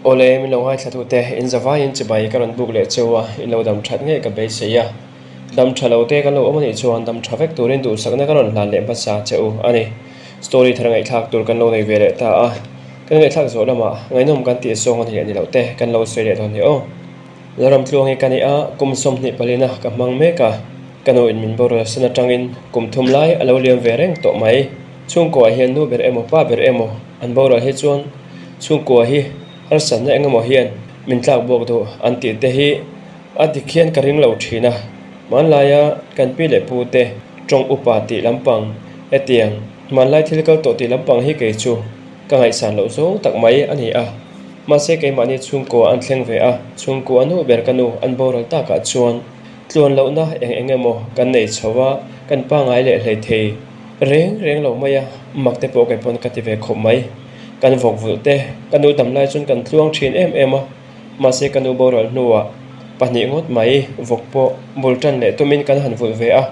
Awle, min lo ngaithlatute, in zavaiin chibai ka rawn buk leh cheu a, in lo dam that ngei ka beisei a. Dam tha lo te kan lo awm anih chuan dam tha vek turin duhsakna ka rawn hlan leh hmasa che u a ni. Story thar ngaihthlak tur kan lo nei ve leh ta a, kan ngaihthlak zawh lamah ngaihnawm kan tih zawng a ni leh ni loh te kan lo sawi leh dawn ni aw. Zoramtluangi ka nih a, kum 20 palina ka hmang mek a, ka nu in min boral san atangin kum thum lai a lo liam ve reng tawh mai. Chhungkuaah hian nu ber emaw pa ber emaw an boral hi chuan chhungkua hi harsatna eng emaw hian min tlak buak duh an tih te hi a dik hian ka ring lo thin a. Hmanlaia kan pi leh pu te tawng upa tih lampang hetiang hmanlai thil kal tawh tih lampang hi kei chu ka ngaihsan loh zawng tak mai a ni a. Mahse keimahni chhungkua an thleng ve a, chhungkua nu ber ka nu an boral takah chuan tluan lohna eng eng emaw kan nei chho a, kan pangai leh hlei thei reng reng lo mai a, mak te pawh kei pawn ka ti ve khawp mai. Kan vawk vulh te, ka nu dam lai chuan kan tluang thin em em a, mahse ka nu boral hnuah pahnih ngawt mai vawk pawh bul tan leh tumin kan han vulh ve a,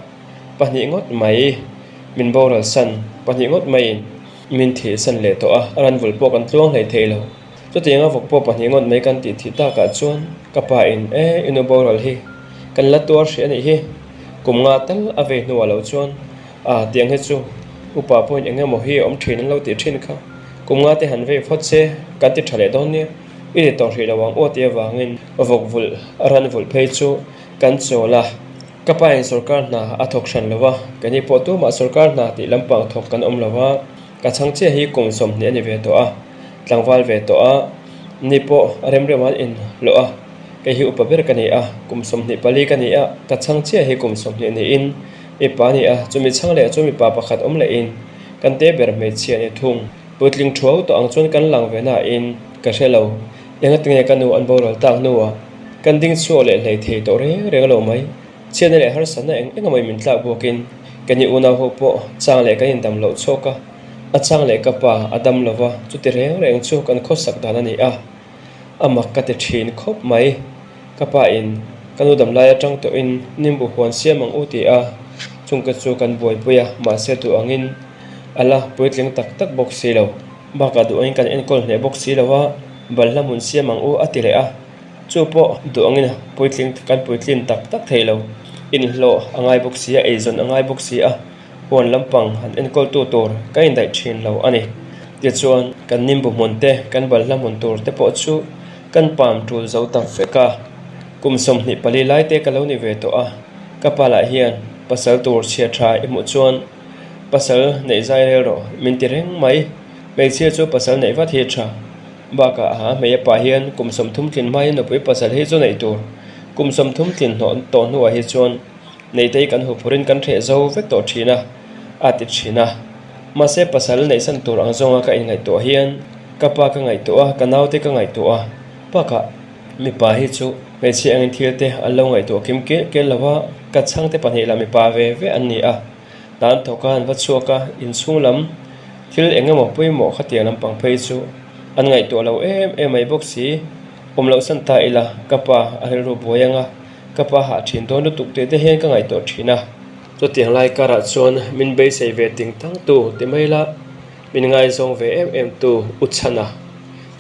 pahnih ngawt mai min boral san, pahnih ngawt maiin. Min thih san leh tawh a, a ran vul pawh kan tluang hlei thei lo. Chutianga vawk pawh pahnih ngawt mai kan tih thih takah chuan ka pa in, E, i nu boral hi kan la tuar hrih a nih hi. Kum nga tal a vei hnuah lo chuan, A, tiang hi chu upa pawhin eng emaw hi a awm thin an lo tih thin kha. Kum nga te han vei phawt se kan ti tha leh dawn nia. I ti tawh hrih lo ang aw tih avangin vawk vulh, ran vulh phei chu kan chawl a. Ka pa in sorkar hna a thawk hran lo a, keini pawh tumah sorkar hna tih lampang thawk kan awm lo a, ka chhang chiah hi kum 20 a ni ve tawh a, tlangval ve tawh a, ni pawh a remrem an in hlawh a, kei hi upa ber ka ni a, kum 24 ka ni a, ka chhang chiah hi kum 20 niin mipa a ni a, chumi chhang leh chu mipa pakhat awm leh in kan te ber hmeichhia a ni thung. Puitling thuau tawh ang chuan kan lang ve nain ka hre lo, engatinge ka nu an boral tak hnuah kan ding chhuak leh hlei thei tawh reng reng lo mai. Chhiatna leh harsatna eng eng amawin min tlak bawkin ka ni unau ho pawh chang leh kan indam loh chhawk a, a chang leh ka pa a dam lo va, chuti reng reng chu kan khawsak dan a ni a, a mak ka ti thin khawp mai. Ka pa in ka nu dam lai atang tawhin nimbu huan siam ang u ti a, chung ka chu kan buaipui a, mahse duh angin a la puitling tak tak bawk si lo. Bakah duh angin kan enkawl hneh bawk si lo a, balhla hmun siam ang u a ti leh a. Chu pawh duh angin puitling kan puitlin tak tak thei lo. Inhlawh a ngai bawk si a, eizawn a ngai bawk si a, huan lampang han enkawltu tur ka indaih thin lo a ni. Tichuan, kan nimbu hmun te, kan balhla hmun tur te pawh chu kan pam tul zo ta vek a. Kum 24 lai te ka lo ni ve tawh a, ka pa lah hian pasal tur chhia tha i hmuh chuan pasal neih zai rel rawh min ti reng mai. Hmeichhia chu pasal neih vat hi tha. Bakah a hmei a pah hian kum 30 tlin hmain nupui pasal hi chu neih tur. Kum 30 tlin hnawh tawh hnuah hi chuan neitei kan huphurhin kan hreh zo vek tawh thin a, a ti thin a. Mahse pasal neihsan tur ang zawnga ka inngaihtuah hian ka pa ka ngaihtuah a, ka naute ka ngaihtuah a. Bakah mipa hi chu hmeichhia angin thil te an lo ngaihtuah kim kel kel lo a, ka chhangte pahnih lah mipa ve ve an ni a. Tan thawk a an va chhuak a, inchhung lam thil eng emaw pawimawh khatiang lampang phei chu an ngaihtuah lo em em mai bawk si. Awm loh san ta ila, ka pa a rilru buai anga ka pa hah thin dawn lutuk tih te hian ka ngaihtuah thin a. Chutiang lai karah chuan min beisei ve ting tang tu ti mai la, min ngaizawng ve em em tu U Chhana,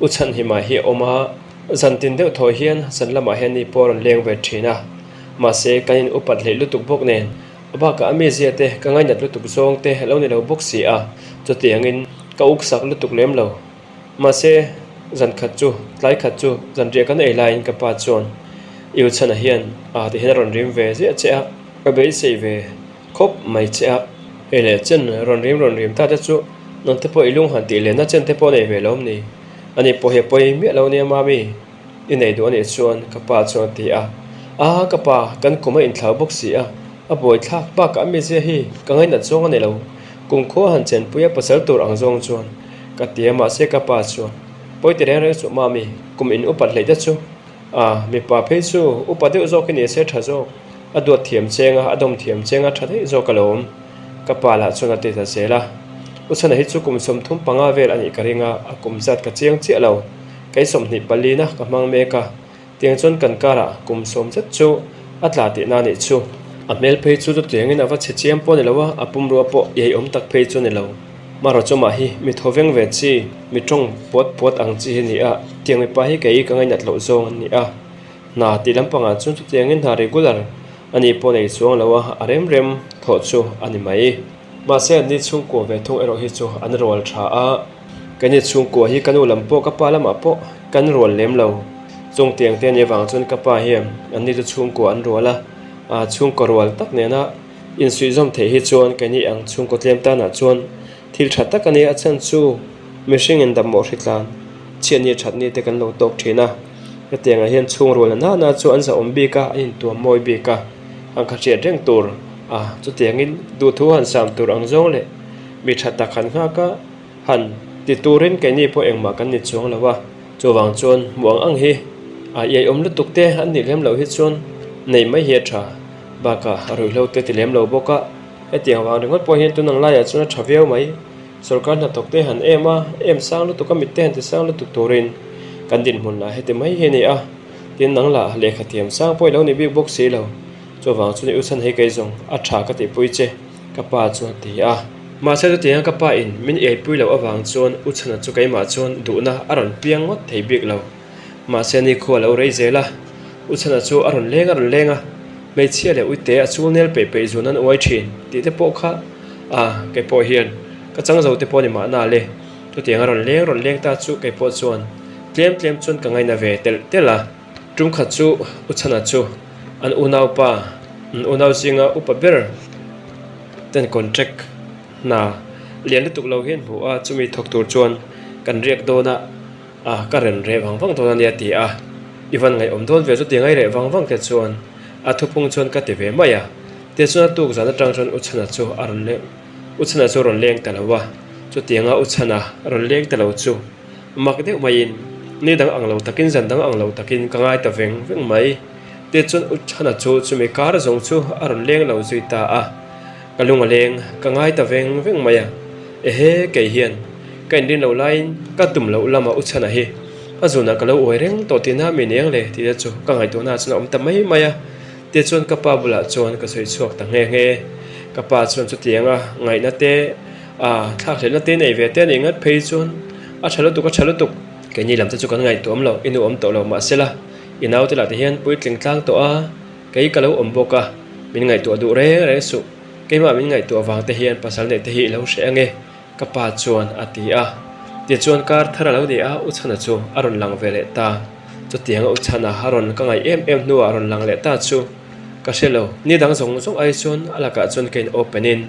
U Chhanhima hi a awm a, zan tin deuh thaw hian zan lamah hian ni pawh a rawn leng ve thin a, mahse kan in upat hleih lutuk bawk nen A bakah a mizia te ka ngainat lutuk zawng te lo ni lo bawk si a, chutiangin ka uk sak lutuk lem lo. Mahse, zan khat chu, tlai khat chu zanriah kan ei laiin ka pa chuan I u chhana hian a ti hian a rawn rim ve ziah che a, ka beisei ve khawp mai che a, hei leh chen rawn rim rawn rim ta te chu nang te pawh i lung han tih lenna chen te pawh nei ve lo awm ni? Ani pawh hi a pawi miah lo nia mami. I nei duh a nih chuan ka pa chuan a ti a, A ka pa, kan kum a inthlau bawk si a, a buai thlak bakah a mizia hi ka ngainat zawng a ni lo, kumkhua han chenpui a pasal tur ang zawng chuan ka ti a, mahse ka pa chuan pawi ti reng reng suh mami, kum in upat hleih te chu a, mipa phei chu upa deuh zawk hi ni se tha zawk, a duat thiam cheng a, a dawm thiam cheng a tha daih zawk alawm ka pa lah chuan a ti ta zel a, U Chhana hi chu kum 35 vel a nih ka ring a, a kum zat ka chiang chiah lo. Kei 24 na ka hmang mek a, tiang chuan kan karah kum sawm zet chu a tla tihna a nih chu. A hmel phei chu chutiangin a va chhe chiam pawh a ni lo a, a pumrua pawh iai awm tak phei chu a ni lo. Marawchawmah hi mi thaw veng ve chi, mi tawng puat puat ang chi hi a ni a, tiang mipa hi kei ka ngainat loh zawng an ni a. Hna tih lampangah chuan chutiangin hna regular a nih pawh nei chuang lo a, a rem rem thawh chu a ni mai. Mahse an ni chhungkua ve thung erawh hi chu an rual tha a, keini chhungkua hi ka nu lam pawh ka pa lamah pawh kan rual lem lo. Chung tiang te a nih avang chuan ka pa hian an ni chu chhungkua an rual a, chhungkaw rual tak nena Insuihzawm theih hi chuan keini ang chhungkaw tlem tanah chuan thil tha tak a ni. A chhan chu mihring in dam mawh hritlan chhiat ni that ni te kan lo tawk thin a. Hetiangah hian chhung rual na na chu an zahawm bik a, an intuam mawi bik a, an kha hriat reng tur a. Chutiangin duhthu han sam tur ang zawng leh mi tha tak han nghak a, han ti turin keini pawh engmah kan ni chuang lo a. Chuvang chuan hmuh ang ang hi a iaiawm lutuk te an nih lem loh hi chuan nei mai hi a tha. Bakah a ruihhlo te ti lem lo bawk a, hetiang vang ringawt pawh hian tun ang laiah chuan a tha viau mai. Sorkar hnathawk te han em a, em sang lutuk a mit te han ti sang lutuk turin kan dinhmun lah heti mai hi a ni a, tin nang lah lehkha thiam sang pawh i lo ni bik bawk si lo. Chuvang chuan i u chhan hei kei zawng a tha ka tihpui che ka pa chu a ti a. Mahse chutianga ka pa in min eipui loh avang chuan u chhana chu keimah chuan duhna a rawn piang ngawt thei bik lo. Mahse ni khu a lo rei zel a, U Chhana chu a rawn leng a rawn leng a, hmeichhia leh uite a chul nel peih peih zun an uai thin tih te pawh kha a kei pawh hian ka chang zo te pawh a ni mahna le. Chutiang a rawn leng rawn leng ta chu kei pawh chuan tlem tlem chuan ka ngaina ve telh telh a. Tum khat chu U Chhana chu an unaupa, an unau zinga upa ber ten contract hna lian lutuk lo hian hmu a, chumi thawk tur chuan kan riak dawn a. A, ka rawn reh vang vang dawn a nia ti a, i van ngaihawm dawn ve chu ti ngai reh vang vang te chuan a thupung chuan ka ti ve mai a. Tichuan a tuk zan atang chuan U Chhana chu a rawn leng, U Chhana chu a rawn leng ta lo a, chutianga U Chhana rawn leng ta lo chu mak deuh maiin ni dang ang lo takin zan dang ang lo takin ka ngai ta veng veng mai. Tichuan U Chhana chu chumi kar zawng chu a rawn leng lo zui ta a. Ka lung a leng, ka ngai ta veng veng mai a, ehe kei hian ka inrin loh laiin ka tum loh lama u chhana hi a zunah ka lo uai reng tawh tihna mi ni ang le tih te chu ka ngaihtuahna ah chuan a awm ta mai mai a, tichuan ka pa bulah chuan ka sawi chhuak ta nghe nghe. Ka pa chuan chutianga ngaihna te a thlakhlelhna te nei ve te a nih ngat phei chuan a tha lutuk a tha lutuk. Keini lam te chu kan ngaihtuah awm lo, i nu awm tawh lo mahsela i naute lah te hian puitling tlang tawh a. Kei ka lo awm bawk a, min ngaihtuah duh reng reng suh. Keimah min ngaihtuah vang te hian pasal neih te hi i lo hreh ange, ka pa chuan a ti a. Tichuan kar thar a lo ni a, U Chhana chu a rawn lang ve leh ta. Chutianga U Chhana a rawn ka ngaih em em hnuah a rawn lang leh ta chu ka hre lo. Ni dang zawng zawng ai chuan a lakah chuan ka in open in,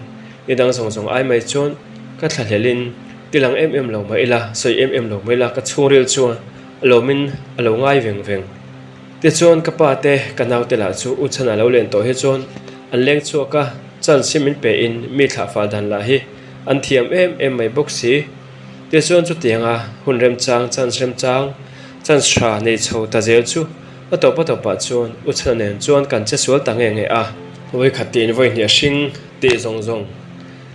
ni dang zawng zawng ai mai chuan ka thlahlel in ti lang em em lo mah ila, sawi em em lo mah ila ka chhungril chuan a lawmin a lo ngai veng veng. Tichuan ka pa te ka naute lah chu U Chhana lo len tawh hi chuan an leng chhuak a, chance hi min pe in mi thlah fal dan lah hi an thiam em em mai bawk si. Tichuan chutianga hun remchang chance remchang chance tha nei chho ta zel chu a tawp a tawpah chuan U Chhana nen chuan kan che sual ta nge nge a. Vawikhat tiin vawihnih a hring tih zawng zawng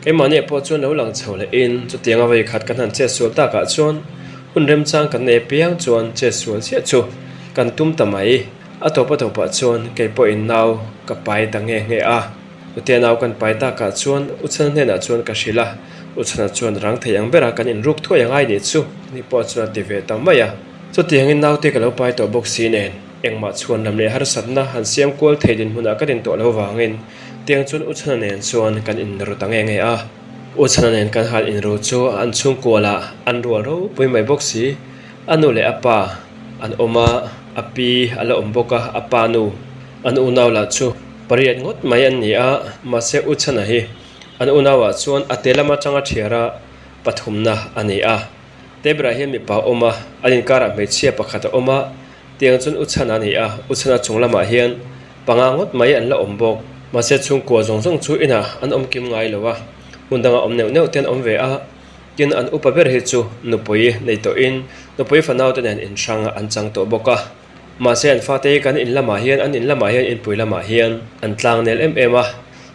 keimahni pawh chuan lo lang chho leh in chutianga vawikhat kan han che sual takah chuan Hun remchang kan nei apiang chuan chetsual chiah chu kan tum ta mai. A tawp a tawpah chuan kei pawhin nau ka pai ta nghe nghe a. Chutia nau kan pai takah chuan U Chhana hnenah chuan ka hrilh a, U Chhana chuan rang thei ang bera kan inruk thuai a ngai nih chu ni pawh chuan a ti ve ta mai a. Chutiangin naute ka lo pai tawh bawk si nen engmah chhuan lam leh harsatna han siam kual thei dinhmunah ka din tawh lo vangin tiang chuan U Chhana nen chuan kan inru ta nghe nghe a. U Chhana nen kan han inru chu an chhungkual ah an rual ropui mai bawk si. A nu leh a pa an awm a, a pi a la awm bawk a, a pa nu an unau lah chu pariat ngawt mai an ni a, mahse U Chhana hi an unau ah chuan a te lam atanga thiar a pathumna a ni a. Tebra hian mipa a awm a, an inkarah hmeichhia pakhat a awm a, tiang chuan U Chhana a ni a, U Chhana chung lamah hian panga ngawt mai an la awm bawk. Mahse chhungkua zawng zawng chu inah an awm kim ngai lo a, hmun dangah awm neuh neuh te an awm ve a, tin an upa ber hi chu nupui nei tawhin nupui fanau te nen inhrang an chang tawh bawk a. Mahse an fate hi kan in lamah hian an in lamah hian inpui lamah hian an tlang nel em em a,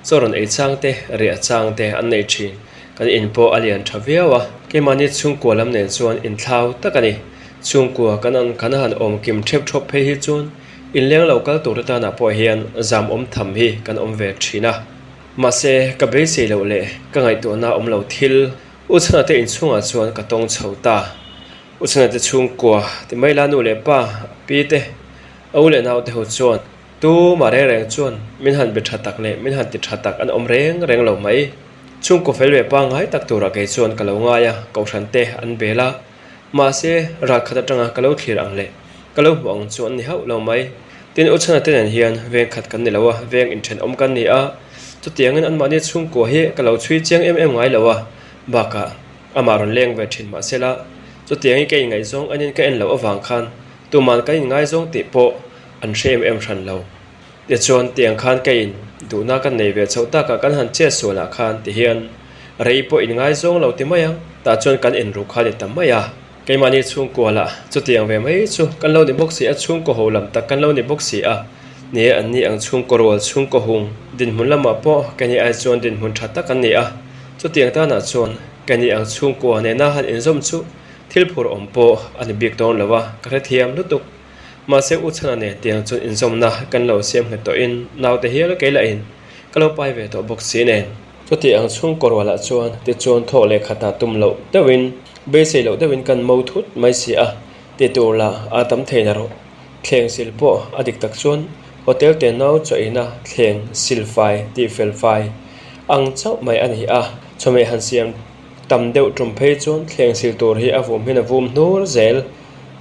chaw rawn ei chang te, riah chang te an nei thin. Kan in pawh a lian tha viau a, keimahni chhungkua lam nen chuan inthlau tak a ni. Chhungkua kan an kan han awm kim thep thawp phei hi chuan inleng lo kal tur te tanah pawh hian zam awm tham hi kan awm ve thin a. Mahse ka beisei loh leh ka ngaihtuahna awm lo thil. U Chhana te inchhungah chuan ka tawng chho ta. U Chhana te chhungkua ti mai la nu leh pa, pi te, a u leh nau te ho chuan tumah reng reng chuan min han be tha tak leh min han ti tha tak an awm reng reng lo mai. Chhungkaw fel ve pangngai tak turah kei chuan ka lo ngai a, kohhran te an bel a. Mahse, ral khat atanga ka lo thlir ang leh ka lo hmuh ang chu an ni hauh lo mai. Tin, U Chhana te nen hian veng khat kan ni lo a, veng inthenawm kan ni a. Chutiangin anmahni chhungkua hi ka lo chhui chiang em em ngai lo a, bakah amah rawn leng ve thin mahsela chutiangin ka inngaihzawng enin ka en loh avang khan tuman kan inngaizawng tih pawh an hre em em hran lo. Tichuan, tiang khan ka in duhna kan nei ve chhoh takah kan han chet sualah khan ti hian rei pawh inngaizawng lo ti mai ang, tah chuan kan inru kha ni ta mai a. Keimahni chhungkua lah chutiang ve mai chu kan lo ni bawk si a, chhungkaw ho lam tak kan lo ni bawk si a. Ni e, anni ang chhungkaw rual, chhungkaw hung dinhmun lamah pawh keini ai chuan dinhmun tha tak an ni a. Chutiang tanah chuan keini ang chhungkua nena han inzawm chu thil phur awm pawh a ni bik dawn lo a, ka hrethiam lutuk. Mahse U Chhana nen tiang chuan inzawmna kan lo siam nghet tawhin naute hial kei lahin ka lo pai ve tawh bawk si nen. Chuti ang chhungkaw rualah chuan tichuan thawk leh khatah tum loh deuhin beisei loh deuhin kan mo thut mai si a, ti tur lah a tam thei na rawh. Thleng sil pawh a dik tak chuan hotel te nau chaw eina thleng sil fai tih fel fai ang chauh mai a ni a, chawhmeh han siam tam deuh tum phei chuan thleng sil tur hi a vum hian a vum hnur zel.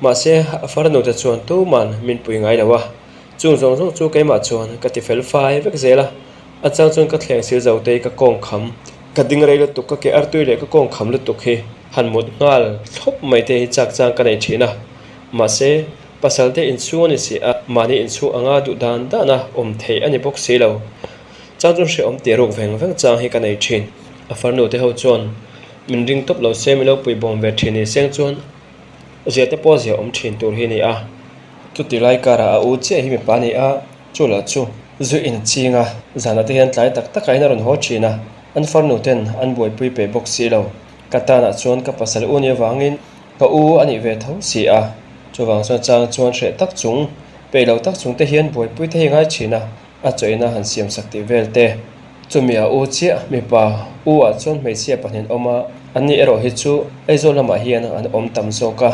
Mahse a farnu te chuan tuman min pui ngai lo a, chung zawng zawng chu keimah chuan ka ti fel fai vek zel a. A chang chuan ka thleng sil zo te ka kawng kham, ka ding rei lutuk, ka ke artui leh ka kawng kham lutuk hi han mut nghal thlawp mai te hi chak chang ka nei thin a. Mahse, pasal te inchhung a ni si a, mahni inchhung anga duh dan dana awm theih a ni bawk si lo. Chang chuan hrehawm tih ruk veng veng chang hi ka nei thin. A farnu te ho chuan min ring tawp lo se, min lo pui bawm ve thin ni seng chuan zia te pawh zia awm thin tur hi a ni a. Chuti lai karah a u chiah hi mipa a ni a. Chu lah chu zu in ching a, zanah te hian tlai tak takah in a rawn haw thin a, an farnu ten an buaipui peh bawk si lo. Ka tanah chuan ka pasal u nih avangin ka u a nih ve tho si a, chuvang chuan chang chuan hreh tak chung, peih lo tak chung te hian buaipui te hi ngai thin a, a chawina han siam sak tih vel te. Chumi a u chiah mipa u ah chuan hmeichhia pahnih an awm a, anni erawh hi chu Aizawl lamah hian an awm tam zawk a.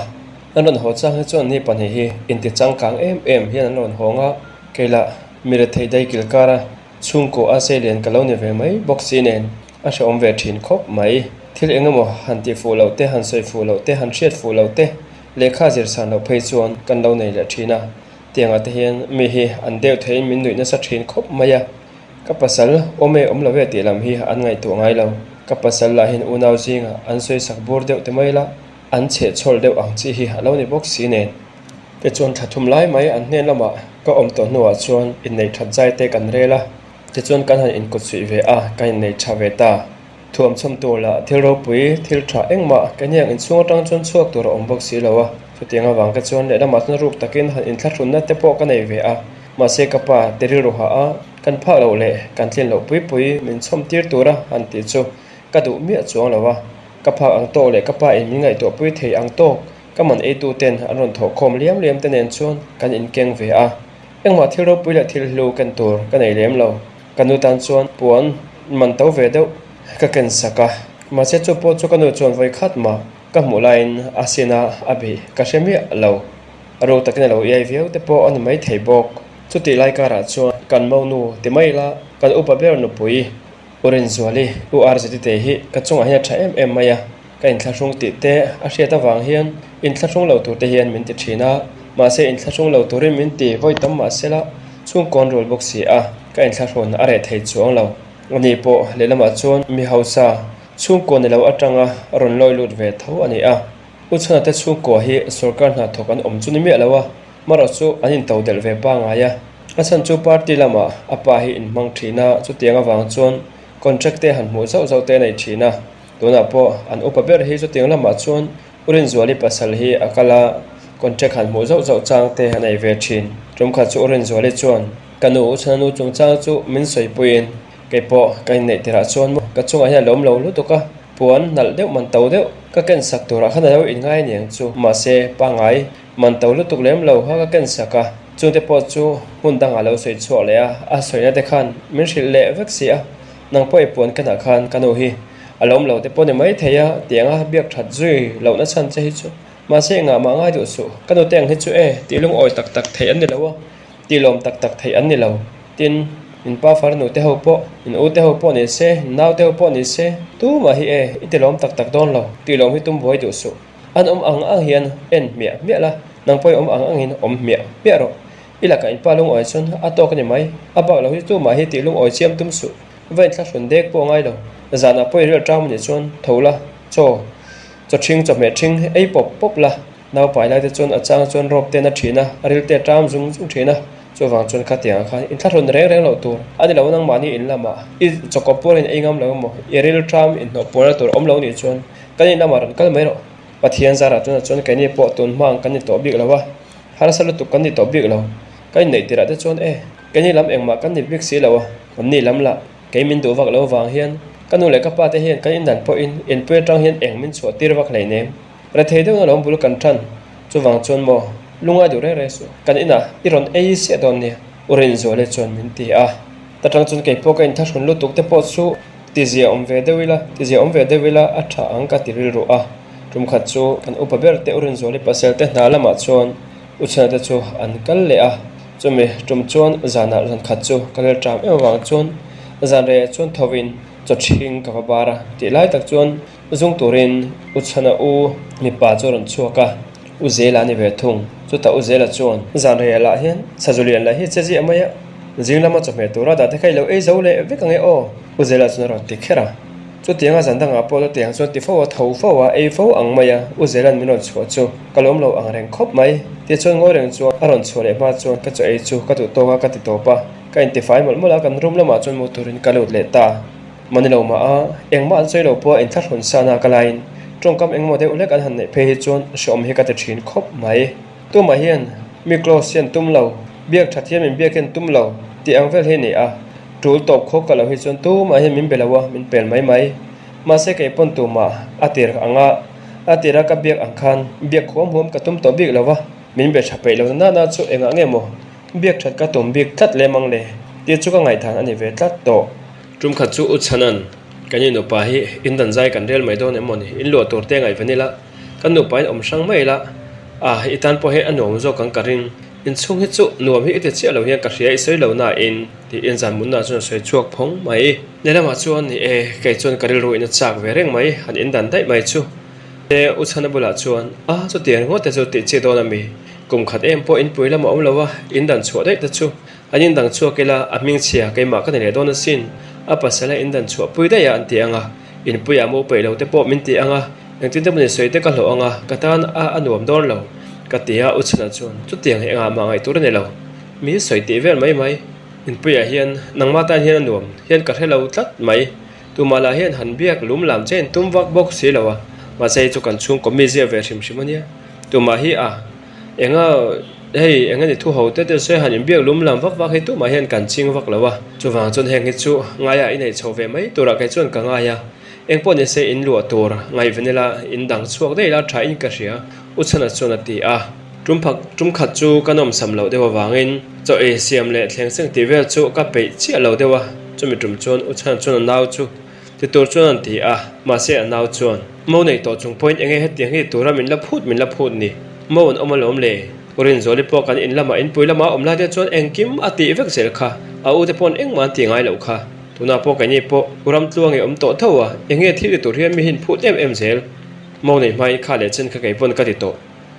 An rawn haw chang hi chuan ni pahnih hi inti changkang em em hian an rawn hawng a, kei lah mi rethei dai kil kar a, chhungkaw a seilian ka lo ni ve mai bawk si nen a hrehawm ve thin khawp mai. Thil eng emaw han tih fuh loh te, han sawi fuh loh te, han hriat fuh loh te, lehkha zir san loh phei chuan kan lo nei leh thin a, tiangah te hian mi hi an deuh theiin min nuih nasa thin khawp mai a. Ka pasal awm e awm lo e tih lam hi an ngaihtuah ngai lo. Ka pasal lahin unau zingah an sawi sak bur deuh te mai la, An chhehchhawl deuh ang chi hi a lo ni bawk si nen. Tichuan thla thum lai mai an hnen lamah ka awm tawh hnuah chuan inneih that zai te kan rel a, tichuan kan han inkut suih ve a, kan inneih tha ve ta. Thuam chhawm tur lah thil ropui, thil tha engmah keini ang inchhung atang chuan chhuak tur a awm bawk si lo a, chutiang avang te chuan lehlamah chuan ruk takin han inthlahrunna te pawh ka nei ve a, mahse ka pa te rilru hah a, kan phak loh leh kan tlin loh pui pui min chhawm tir tura han tih chu ka duh miah chuang lo a. Ka phak ang tawk leh ka pa in min ngaihtuah pui thei ang tawk ka man eitu ten an rawn thawh khawm liam liam te nen chuan kan inkeng ve a. Engmah thil ropui leh thil hlu ken tur ka nei lem lo. Ka nu tan chuan puan man to ve deuh ka ken sak a. Mahse chu pawh chu ka nu chuan vawi khat mah ka hmuh laiin a sin a a bih ka hre miah lo. A ro takin a lo iai viau te pawh a ni mai thei bawk. Chutih lai karah chuan kan monu ti mai ila kan upa ber nupui U Rinzuali, U Arzatite hi ka chungah hian a tha em em mai a, ka inthlahrung tih te a hriat avang hian inthlahrung lo tur te hian min ti thin a, mahse inthlahrung lo turin min ti vawi tam mah sela chhungkawn rul bawk si a, ka inthlahrun a reh thei chuang lo. Ani pawh lehlamah chuan mi hausa chhungkaw ni lo atanga rawn lawi lut ve tho a ni a, U Chhana te chhungkua hi sawrkar hna thawk an awm chu ni miah lo a, marawh chu an into delh ve pangngai a. A chhan chu party lamah a pa hi inhmang thin a, chutiang avang chuan contract te han hmuh zauh zauh te a nei thin a. Tunah pawh an upa ber hi chutiang lamah chuan U Rinzuali pasal hi a kal a, contract han hmuh zauh zauh chang te a nei ve thin. Tumkhat chu U Rinzuali chuan, Ka nu U Chhana nu chungchang chu min sawipuiin keipawh ka inneih tirah chuan maw ka chungah hian a lawm lo lutuk a, puan nalh deuh man to deuh ka ken sak turah khan a lo inngai aniang chu, mahse pangngai Man to lutuk lem lo kha ka ken sak a, chungte pawh chu hmun dangah lo sawi chhuak leh a, a sawina te khan min hrilh leh vek si a, nang pawh i puan kenah khan ka nu hi a A lawm lo te pawh ni maithei a, tianga biak that zui lohna chhan che hi chu. Mahse engah mah ngai duh suh, ka nute ang hi chu e, tih lungawi tak tak theih an ni lo a, tih lawm tak tak theih an ni lo. Tin, in pa farnu te ho pawh, in u te ho pawh ni se, in nau te ho pawh ni se, tumah hi e, i ti lawm tak tak dawn lo, tih lawm hi tum buai duh suh. An awm ang ang hian en hmiah hmiah la, nang pawh i awm ang angin awm hmiah hmiah rawh. I lakah in pa lungawi chuan a tawk a ni mai, a bak lo hi tumah hi tih lungawi chiam tum suh. Va inthlahrun dek pawh a ngai lo. Zanah pawh i rel tang maw nih chuan tho la, chaw, chaw ṭhing, chawhmeh ṭhing ei pawp pawp la. Naupai lai te chuan a chang chuan rawp te na ṭhin a, a ril te a ṭam zung zung ṭhin a. Chuvang chuan khatiangah khan inthlahrun reng reng loh tur a ni lo nangmahni in lamah i chawkawp puar in ei ngam lo emaw, i ril ṭam inhnawh puarna tur awm lo nih chuan kan in lamah rawn kal mai rawh. Pathian zarah tunah chuan keini pawh tun hma ang kan ni tawh bik lo a, harsa lutuk kan ni tawh bik lo. Ka inneih tirah te chuan e, keini lam engmah kan ni bik si lo a, kan ni lam lah kei min duh vak lo vang hian ka nu leh ka pa te hian kan indan pawhin inpui atang hian eng min chhuah tir vak hleinem. Rethei deuhna lo bul kan tan, chuvang chuan maw lungai duh reng reng suh, kan inah i rawn ei siah dawn nia, U Rinzuali chuan min ti a. Ta tang chuan kei pawh ka inthlahrun lutuk te pawh chu tizia awm ve deuh ila, tizia awm ve deuh ila a tha ang ka ti rilru a. Tum khat chu kan upa ber te U Rinzuali pasal te hna lamah chuan U Chhana te chu an kal leh a, chumi tum chuan zanah zan khat chu ka lel ṭam em avang chuan zan reiah chuan thovin chaw ṭhing ka va bar a tih lai tak chuan zung turin U Chhana u mipa chu a rawn chhuak a, U Zela a ni ve thung. Chutah U Zela chuan zan reiah lah hian sazu lian lah hi che ziah mai a, zing lama chawhmeh tura dah te kha i lo ei zo leh vek ang e aw, U Zela chuan a rawn ti kher a. Chutianga zan dangah pawh chutiang chuan ti fo a, tho fo a, ei fo ang mai a, U Zela'n min rawn chhuah chu ka lawm lo ang reng khawp mai. Tichuan ngawi reng chuan a rawn chhuah leh hma chuan ka chaw ei chu ka duh tawk a, ka ti tawp a, ka intifai mawlh mawlh a, kan room lamah chuan mu turin ka lut leh ta. Mahni lo mah a, engmah an sawi lo pawh a inthlahrun san a ka laiin tawngkam engemaw deuh hlek an han neih phei hi chuan hreawm hi ka ti thin khawp mai. Tumah hian mi close hian tum lo, biak that hian min biak hian tum lo tih ang vel hi a ni a. Tul tawp khawk ka lo hi chuan tumah hian min be lo a, min pel mai mai. Mahse kei pawn tumah a tir ang a, a tira ka biak ang khan biak huam huam ka tum tawh bik lo va, min be tha peih lo na na chu engah nge maw biak that ka tum bik tlat lem ang le tih chu ka ngaihdan a ni ve tlat tawh. Tum khat chu U Chhanan, Kan i nupa hi in dan zai kan rel mai dawn em maw ni? In luah tur te ngaihven ila, kan nupa in awm hrang mai ila, ah i tan pawh hi a nuam zawk ang ka ring. Inchhung hi chu nuam hi i ti chiah lo hian ka hria i sawi lo nain tiin Zanmunna chuan a sawi chhuak phawng mai. Lehlamah chuan ni e, kei chuan ka rilru in a chak ve reng mai, han indan daih mai chu. Te U Chhana bulah chuan, A, chutiang ringawt te chu tih chi dawn a mi? Kum khat em pawh inpui lamah awm lo a, indan chhuah daih te chu an indang chhuak ila, a hmingchhia keimah ka ni leh dawn asin. A pasal a indan chhuah pui daih a an ti ang a, inpuiah mo peih lo te pawh min ti ang a, Engtin te mawni sawi te ka hlawh ang a, ka tan a a nuam dawn lo, ka ti a, U Chhana chuan chutiang hi engah mah ngaih tur a ni lo, mi sawi tih vel mai mai. Inpuiah hian nangmah tan hian a nuam hian ka hre lo tlat mai, tumah lah hian han biak lum lam che in tum vak bawk si lo a, mahse hei chu kan chhungkaw mi zia ve hrim hrim a nia, tumah hi a enga hei eng ani thu ho te te sawi han inbiak lum lam vak vak hi tumah hian kan ching vak lo a, chuvang chuan heng hi chu ngaiah i neih chho ve mai turah kei chuan ka ngai a. Engpawh ni se in luah tur ngaihven ila in dang chhuak daih ila tha in ka hria, U Chhana chuan a ti a. Tum phak tum khat chu ka nawmsam loh deuh avangin chaw ei siam leh thleng seng tih vel chu ka peih chiah lo deuh a, chumi tum chuan U Chhana chuan a nau chu ti tur chuan an ti a, mahse a nau chuan Mo nei tawh chung pawhin enge hetiang hi tura min la phut min la phut ni, Mo an awm alawm le, U Rinzuali pawh kan in lamah inpui lamah a awm lai te chuan engkim a tih vek zel kha, a u te pawn engmah an ti ngai loh kha. Tunah pawh keini pawh Ramtluang i awm tawh tho a, eng nge thil ti tur hian mi hin phut em em zel. Mo nei hmain kha leh chen kha kei pawn ka ti tawh.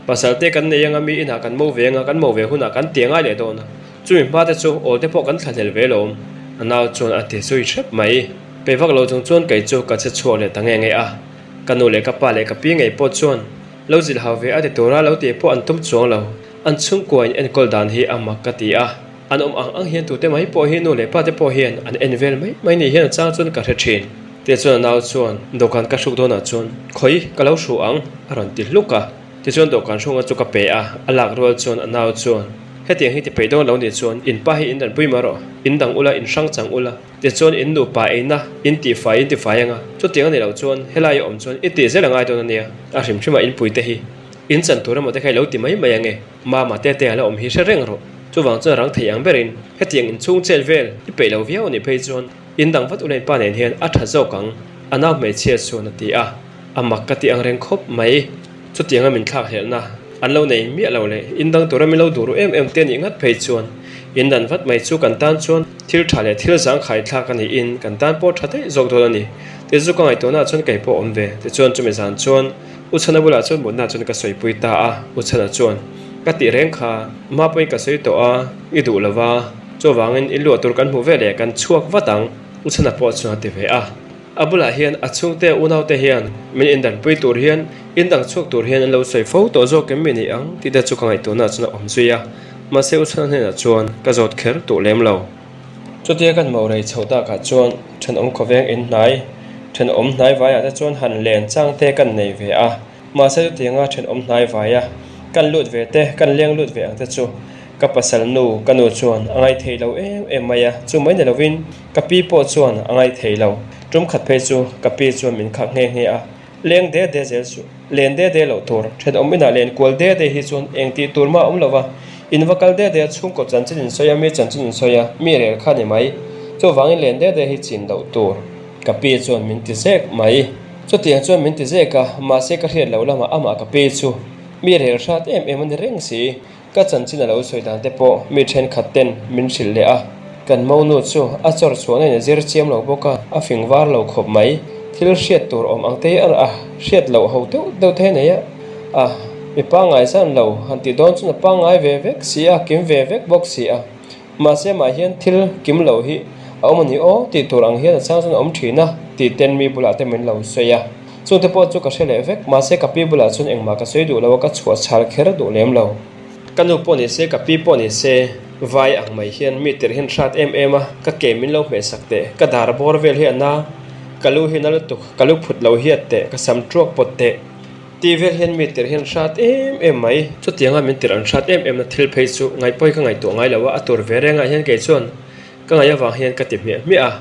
Pasal te kan nei anga mi inah kan mo ve anga kan mo ve hunah kan ti angai leh dawn a, chumi hma te chu awl te pawh kan thlahlel ve lawm. A nau chuan a ti zui hrep mai. Pe vak lo chung chuan kei chu ka che chhuak leh ta nge nge a. Ka nu leh ka pa leh ka pi ngei pawh chuan lo zilh hau ve a ti tura lo tih pawh an tum chuang lo. An chhungkua in enkawl dan hi a mak ka ti a. An awm ang ang hian tute mai pawh hi nu leh pa te pawh hian an en vel mai mai ni hian a chang chuan ka hre thin. Tichuan a nau chuan dawhkan ka hruk dawnah chuan khawi ka lo hru ang a rawn ti hluk a. Tichuan dawhkan hrunga chu ka pe a, a lak rual chuan a nau chuan hetiang hi ti peih dawn lo nih chuan in pa hi in danpui mai rawh, in dang ula in hrang chang ula, tichuan in nupa eina in tihfai in tifai anga, chutiang a nih loh chuan helai a awm chuan i tih zel a ngai dawn a nia, a hrim hrimah in puite hi in chan tur emaw te kha i lo ti mai mai ange. Mama te te a la awm hi hre reng rawh. Chuvang chuan rang thei ang berin hetiang inchhung chet vel i peih lo viau a nih phei chuan in dang vat ulain pa nen hian a tha zawk ang. A nau hmeichhia chuan a ti a, a mak ka ti ang reng khawp mai. Chutianga min thlak hlelhna an lo nei miah lo leh in dang tura min lo duh ru em em te nih ngat phei chuan in dan vat mai chu kan tan chuan thil tha leh thil zangkhai thlak a niin kan tan pawh tha daih zawk dawn a ni. Ti chu ka ngaihtuahna ah chuan kei pawh awm ve. Tichuan chumi zan chuan U Chhana bulah chuan mutna chuan ka sawipui ta a, U Chhana chuan ka tih reng kha hma pawhin ka sawi tawh a, i duh lo va, chuvangin in luah tur kan hmuh veleh kan chhuak vat ang, U Chhana pawh chuan a ti ve a. A bulah hian a chhungte unaute hian min indanpui tur hian in dang chhuak tur hian an lo sawi fo tawh zawk em mi ni ang tih te chu ka ngaihtuahna chuan a awm zui a, mahse U Chhana hnenah chuan ka zawt kher duh lem lo. Chutia kan mo rei chhoh takah chuan thenawm khawveng in hnai, thenawm hnai vaiah te chuan han len chang te kan nei ve a, mahse chutianga thenawm hnai vaia kan lut ve te, kan leng lut ve ang te chu ka pasal nu, ka nu chuan a ngaithei lo em em mai a, chu mai ni lovin Ka pi pawh chuan a ngaih thei lo. Tum khat phei chu ka pi chuan min khak nghe nghe a, Leng de de zel suh, len de de loh tur, thenawm inah len kual de de hi chuan eng tih tur mah a awm lo va, in va kal de de a chhungkaw chanchin in sawi a, mi chanchin in sawi a, mi rel kha ni mai. Chuvangin len de de hi chin loh tur. Ka pi chuan min ti zek mai. Chutiang chuan min ti zek a, mahse ka hriat loh lamah amah ka pi chu mi rel hrat em em a ni reng si. Ka chanchin a lo sawi dan te pawh mi thenkhat ten min hrilh leh a, kan monu chu a chawr chhuahna in a zir chiam lo bawk a, a fing var lo khawp mai. Thil hriat tur awm ang te hi a hriat loh ho deuh deuh thei a nei a, a mi pangngai zan lo han tih dawn chuan a pangngai ve vek si a, kim ve vek bawk si a. Mahse mah hian thil kim lo hi a awm a ni aw tih tur ang hian a chang chuan a awm thin a tih ten mi bulah te min lo sawi a. Chungte pawh chu ka hre leh vek, mahse ka pi bulah chuan engmah ka sawi duh lo a, ka chhuah chhal kher duh lem lo. Ka nu pawh ni se, ka pi pawh ni se, vai ang mai hian mi tirh hian hrat em em a, ka ke min lo hmeh sak teh, ka dar bawr vel hi a na, ka lu hi na lutuk, ka lu phut lo hiat teh, ka sam tuak pawt teh. Tih vel hian mi tirh hian hrat em em mai. Chutianga min tirh an hrat em em na thil phei chu ngaihpawi ka ngaihtuah ngai lo a, a tur ve rengah hian kei chuan ka ngaih avang hian ka ti hmiah hmiah a.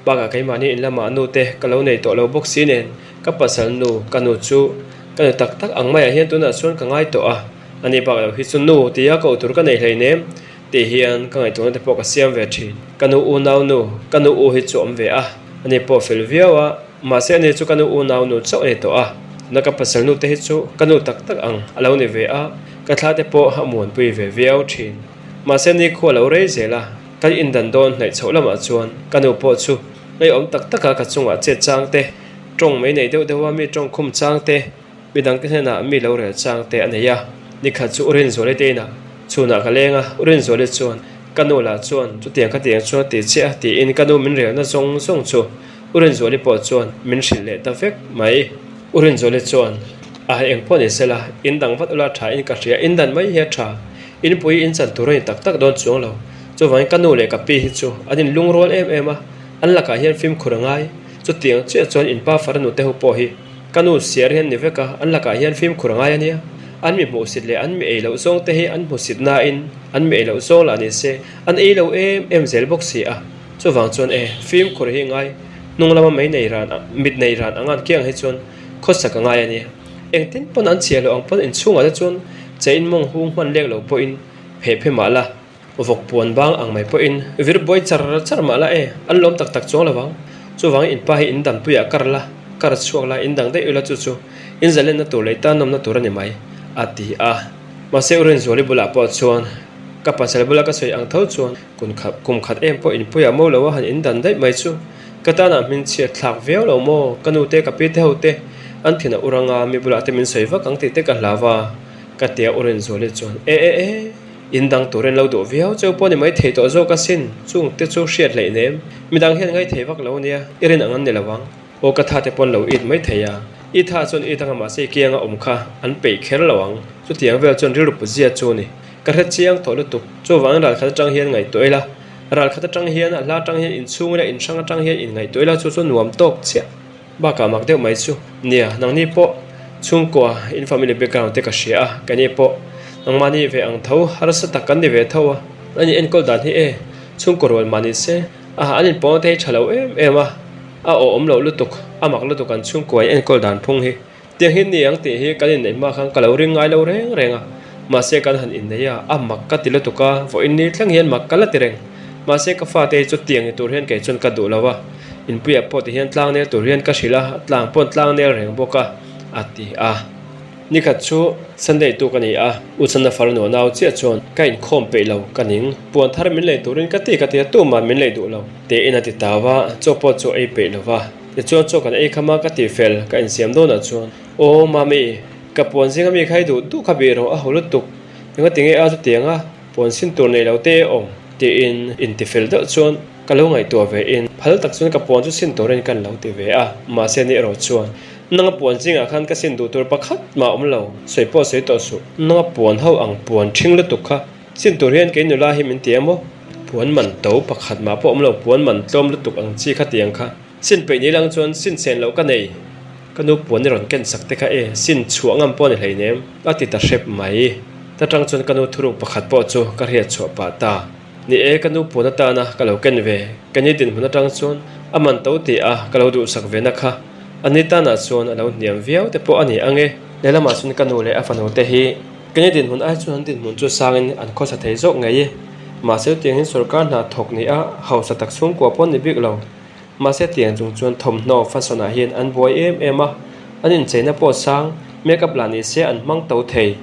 Bakah keimahni in lamah nu te ka lo nei tawh lo bawk si nen ka pasal nu ka nu chu ka nu tak tak ang maiah hian tunah chuan ka ngai tawh a, ani bak lo hi chu nu tia koh tur ka nei hleinem tih hian ka ngaihtuahna te pawh ka siam ve thin. Ka nu unau nu ka nu u hi chu awm ve a, ani pawh fel viau a. Mahse ani chu ka nu unau nu chauh a ni tawh a, na ka pasal nu te hi chu ka nu tak tak ang a lo ni ve a, ka thla te pawh a muanpui ve viau thin. Mahse ni khu a lo rei zel a, kan indan dawn hnaih chhoh lamah chuan ka nu pawh chu ngeiawm tak taka ka chungah chet chang te, tawng mai nei deuh deuha mi tawng khum chang te, Midangte hnenah mi lo rel chang te a nei a, nikhat chu U Rinzuali te inah chhunah ka leng a, U Rinzuali chuan ka nu lah chuan chutiang ka tiang chuan a ti chiah a tiin ka nu min relna zawng zawng chu U Rinzuali pawh chuan min hrilh leh ta vek mai. U Rinzuali chuan a eng pawh ni sela in dang vat ula tha in ka hria, in dan mai hi a tha, in pui in chan tur a ni tak tak dawn chuang lo, chuvangin ka nu leh ka pi hi chu an in lungrual em em a, an lakah hian fimkhur a ngai, chutiang chiah chuan in pa farnu te ho pawh hi Ka nu siar hian ni vek a, an lakah hian fimkhur a ngai a nia. An mi hmuhsit leh an mi ei loh zawng te hi an hmuhsit nain an mi ei loh zawng lah ni se, an ei lo em em zel bawk si a. Chuvang chuan e, fimkhur hi ngai, hnung lama mei nei ran, mit nei ran ang an kiang hi chuan khawsak a ngai a nia. Engtin pawn an chhiah loh ang pawn inchhungah te chuan che in mawng hung hman lek lo pawhin pheh phe mah la. Vawk puan bang ang mai pawhin vir buai char char mah la e, an lawm tak tak chuang lo vang. Chuvangin in pa hi in danpuiah kar la, kar chhuak la, in dang daih ula chu chu in zalenna tur leh tan nawmna tur a ni mai, a ti a. Mahse U Rinzuali bulah pawh chuan ka pasal bula ka sawi ang tho chuan kum khat em pawh inpuiah mo lo a han in dan daih mai chu ka tanah hmin chhiat thlak viau lo maw, ka nu te ka pi te ho te an thin a ur anga mi bulah te min sawi vak ang tih te ka hlau a, ka ti a U Rinzuali chuan e e e. In dang turin lo duh viau cheu pawh ni mai thei tawh zawk asin, chung te chu hriat hleih nem. Midang hian ngai thei vak lo ania, i rin ang an ni lo ang. Aw ka tha te pawn lo it mai thei a, i tha chuan it anga mahse i kianga awm kha an peih kher lo ang. Chutiang vel chuan rilru put zia chu ni. Ka hre chiang tawh lutuk, chuvangin ral khat atang hian ngaihtuah ila, ral khat atang hian, a hla atang hian, inchhung ila, inhrang atang hian inngaihtuah ila chu chu nuam tawk chiah. Bakah mak deuh mai chu. Nia, nangni pawh chhungkua in family background te ka hria a, keini pawh nangmahni ve ang tho, harsa tak kan ni ve tho a, an in enkawl dan hi e, chhungkaw rual mah ni se, aha an inpawng te hi tha lo em em a, a awhawm loh lutuk, a mak lutuk an chhungkua in enkawl dan phung hi. Tiang hi ni ang tih hi kan inneih hma khan ka lo ring ngai lo reng reng a, mahse kan han innei a, a mak ka ti lutuk a, vawiin ni thleng hian mak ka la ti reng. Mahse ka fate hi chu tiang ni tur hian kei chuan ka duh lo a. Inpuiah pawh tihian tlang nel tur hian ka hrilh a, a tlang pawh an tlang nel reng bawk a, a ti a. Nikhat chu Sunday tuk a ni a, U Chana farnu a nau chiah chuan ka inkhawm peih lo ka ning, puan thar min lei turin ka ti ka ti a, tumah min lei duh lo tiin a ti tau a, chaw pawh chu a ei peih lo va. Tichuan chaw kan ei kham a, ka ti fel, ka insiam dawnah chuan, Aw Mami, ka puan zinga mi kha i duh duh kha bih rawh a ho lutuk, engati nge a chutiang a? Puan sin tur nei lo te awm tiin intifel deuh chuan ka lo ngaihtuah ve in phal tak chuan ka puan chu sin turin kan lo ti ve a, mahse ni erawh chuan nanga puan zingah khan ka sin duh tur pakhat mah awm lo, sawi pawh sawi tawh suh, nanga puan ho ang puan ṭhing lutuk kha sin tur hian kei nula hi min ti em aw, puan man to pakhat mah pawh awm lo, puan man tlawm lutuk ang chi kha tiang kha sin peih ni lang chuan sin chen loh ka nei. Ka nu puan i rawn ken sak te kha e, sin chhuah ngam pawh a ni hleinem, a ti ta hrep mai. Ta tang chuan ka nu thuruk pakhat pawh chu ka hriat chhuah pah ta. Ni e, ka nu puan atana ka lo ken ve, ka ni dinhmun atang chuan a man to ti a ka lo duhsak ve na kha a ni tanah chuan a lo hniam viau te pawh a ni ang e. Lehlamah chuan ka nu leh a fanu te hi ka ni dinhmun ai chuan an dinhmun chu sangin an khawsa thei zawk ngei e. Mahse chutiangin sorkar hna thawk ni a hausa tak chhungkua pawh an ni bik lo. Mahse tiang chung chuan thawmhnaw fashion ah hian an buai em em a, an incheina pawh sang, make up lah ni se an hmang to thei.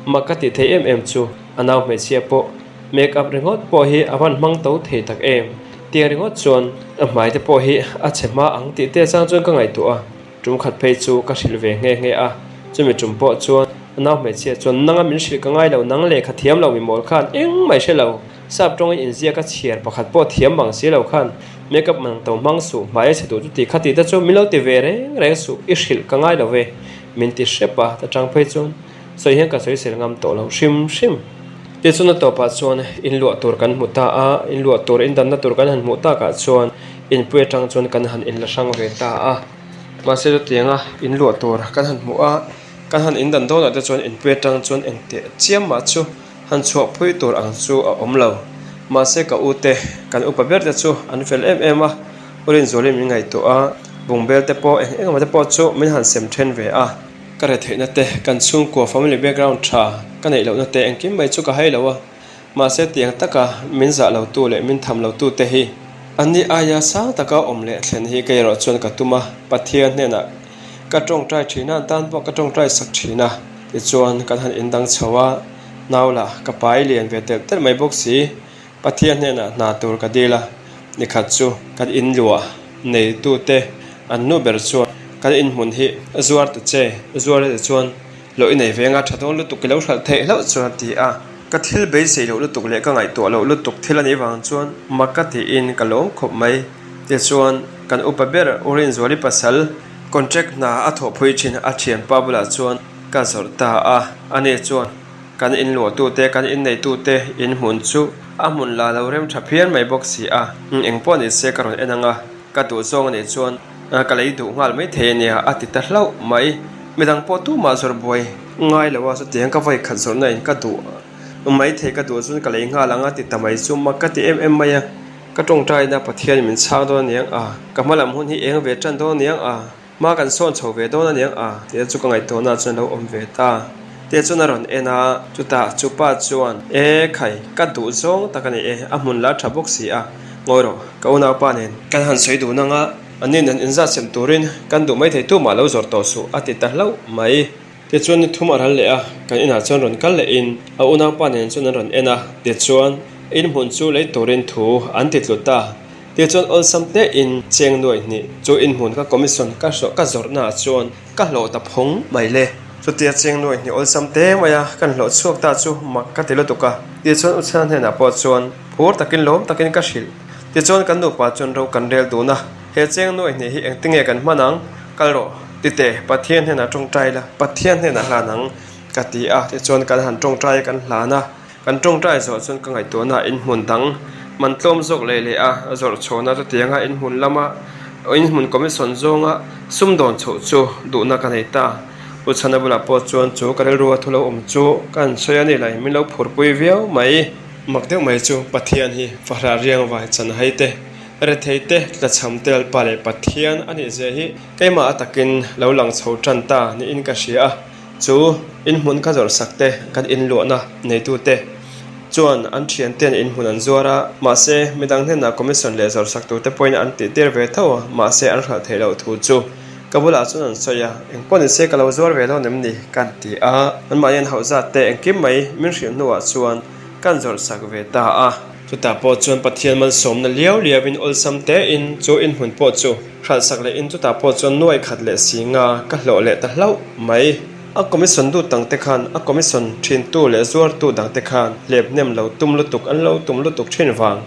Mak ka tih theih em em chu a nau hmeichhia pawh make up ringawt pawh hi a van hmang to thei tak em. Tiang ringawt chuan a hmai te pawh hi a chhe hma ang tih te chang chuan ka ngaihtuah a, tum khat phei chu ka hrilh ve nghe nghe a, chumi tum pawh chuan a nau hmeichhia chuan nanga min hrilh ka ngai lo nang lehkha thiam lo mi mawl khan engmah i hre lo. Sap tawngin inziak a chhiar pakhat pawh thiam bang si lo khan makeup man to hmang suh, hmai a chhe duh chu ti kha ti te chu min lo ti ve reng reng suh, i hrilh ka ngai lo ve, min ti hrep a, ta tang phei chuan sawi hian ka sawi sel ngam tawh lo hrim hrim. Tichuan a tawpah chuan inluah tur kan hmu ta a, inluah tur indanna tur kan han hmuh takah chuan inpui atang chuan kan han inla hrang ve ta a, mahse chutianga inluah tur kan han hmuh a, kan han indan dawnah te chuan inpui atang chuan engteh chiam mah chu Han chhuah phui tur ang chu a awm lo. Mahse ka u te, kan upa ber te chu an fel em em a, U Rinzualin min ngaihtuah a, bungbel te pawh eng eng emaw te pawh chu min han sem then ve a. Ka retheihna te, kan chhungkua family background tha ka neih lohna te engkim mai chu ka hai lo a, mahse tiang taka min zah lo tu leh min tham lo tu te hi anni aia sang taka awm leh thlen hi kei erawh chuan ka tum a, Pathian hnenah Ka tawngtai thin a, an tan pawh ka tawngtai sak thin a, tichuan kan han indang chho a, nau lah ka pai lian ve telh telh mai bawk si, Pathian hnenah hna tur ka dil a, nikhat chu kan inluah neitute an nu ber chuan kan inhmun hi zuar ta che, zuar te chuan hlawh i nei ve anga tha dawn lutuk i lo hralh theih hlauh chuan a ti a, ka thil beisei loh lutuk leh ka ngaihtuah loh lutuk thil a nih vang chuan mak ka tiin ka lawm khawp mai. Tichuan, kan upa ber U Rinzuali pasal contract hna a thawhpui thin a thianpa bulah chuan ka zawrh ta a, ani chuan kan inluahtute, kan inneitute inhmun chu a hmun la lo rem tha phian mai bawk si a, engpawh ni se ka rawn en ang a, ka duh zawng anih chuan ka lei duh nghal mai thei ania a ti ta hlauh mai. Midang pawh tumah zawrh buai ngai lo a, chutiang ka vawi khat zawrhna in ka duh mai thei ka duh chuan ka lei nghal ang a ti ta mai chu mak ka ti em em mai a. Ka tawngtaina Pathian min chhang dawn aniang a, ka hma lam hun hi eng ve tan dawn aniang a, hma kan sawn chho ve dawn aniang a tih chu ka ngaihtuahna chuan a lo awm ve ta. Tih chuan a rawn en a, chutah chu pa chuan, E khai, ka duh zawng tak a ni e, a hmun la tha bawk si a, ngawi rawh, ka unaupa nen kan han sawi duh nang a, an nin an inzat sem turin kan duh maithei tumah lo zawr tawh suh a ti ta hlauh mai. Tichuan ni thum a ral leh a, kan inah chuan rawn kal lehin a unaupa nen chuan an rawn en a, tichuan inhmun chu lei turin thu an ti tlut ta. Tichuan awlsam tein cheng nuai hnih chu inhmun ka commission ka hlawh ka zawrhna ah chuan ka hlawh ta phawng mai le. Chutia cheng nuai hnih awlsam te maia kan hlawh chhuak ta chu mak ka ti lutuk a, tichuan u Chhana hnenah pawh chuan phur takin lawm takin ka hrilh. Tichuan kan nupa chuan ro kan rel dun a, he cheng nuai hnih hi engtinge kan hman ang? Kal rawh, tite, Pathian hnenah tawngtai la, Pathian hnenah hlan ang, ka ti a. Tichuan kan han tawngtai a, kan hlan a. Kan tawngtai zawh chuan ka ngaihtuahna inhmun dang man tlawm zawk leh leh a, zawrh chhuahna chutianga inhmun lama inhmun commission zawnga sumdawn chhoh chu duhna ka nei ta. U Chhana bulah pawh chuan chu ka rilru a thu lo awm chu ka han sawi a ni lai, min lo phurpui viau mai. Mak deuh mai chu Pathian hi fahrah riangvai chan hai te. Rethei te tlachham te Lalpa leh Pathian a nih zia hi keimah a takin lo lang chho tan ta niin ka hria a, chu inhmun ka zawrh sak te kan inluahna neitu te. Chuan an thiante'n inhmun an zuar a, mahse midang hnenah commission leh zawrhsak turte pawhin an tihtir ve tho a, mahse an hralh theih loh thu chu ka bulah chuan an sawi a, engpawh ni se ka lo zuar ve dawn em ni? Kan ti a, anmahni an hauh zat te engkim mai min hrilh hnuah chuan kan zawrhsak ve ta a. Chutah pawh chuan Pathian malsawmna liau liauin awlsam tein chu inhmun pawh chu hralhsak lehin chutah pawh chuan nuai khat leh si nga ka hlawh leh ta hlauh mai. A commission dut dangte khan a commission thintu leh zuartu dangte khan hlep hnem lo tum lutuk an lo tum lutuk thin vang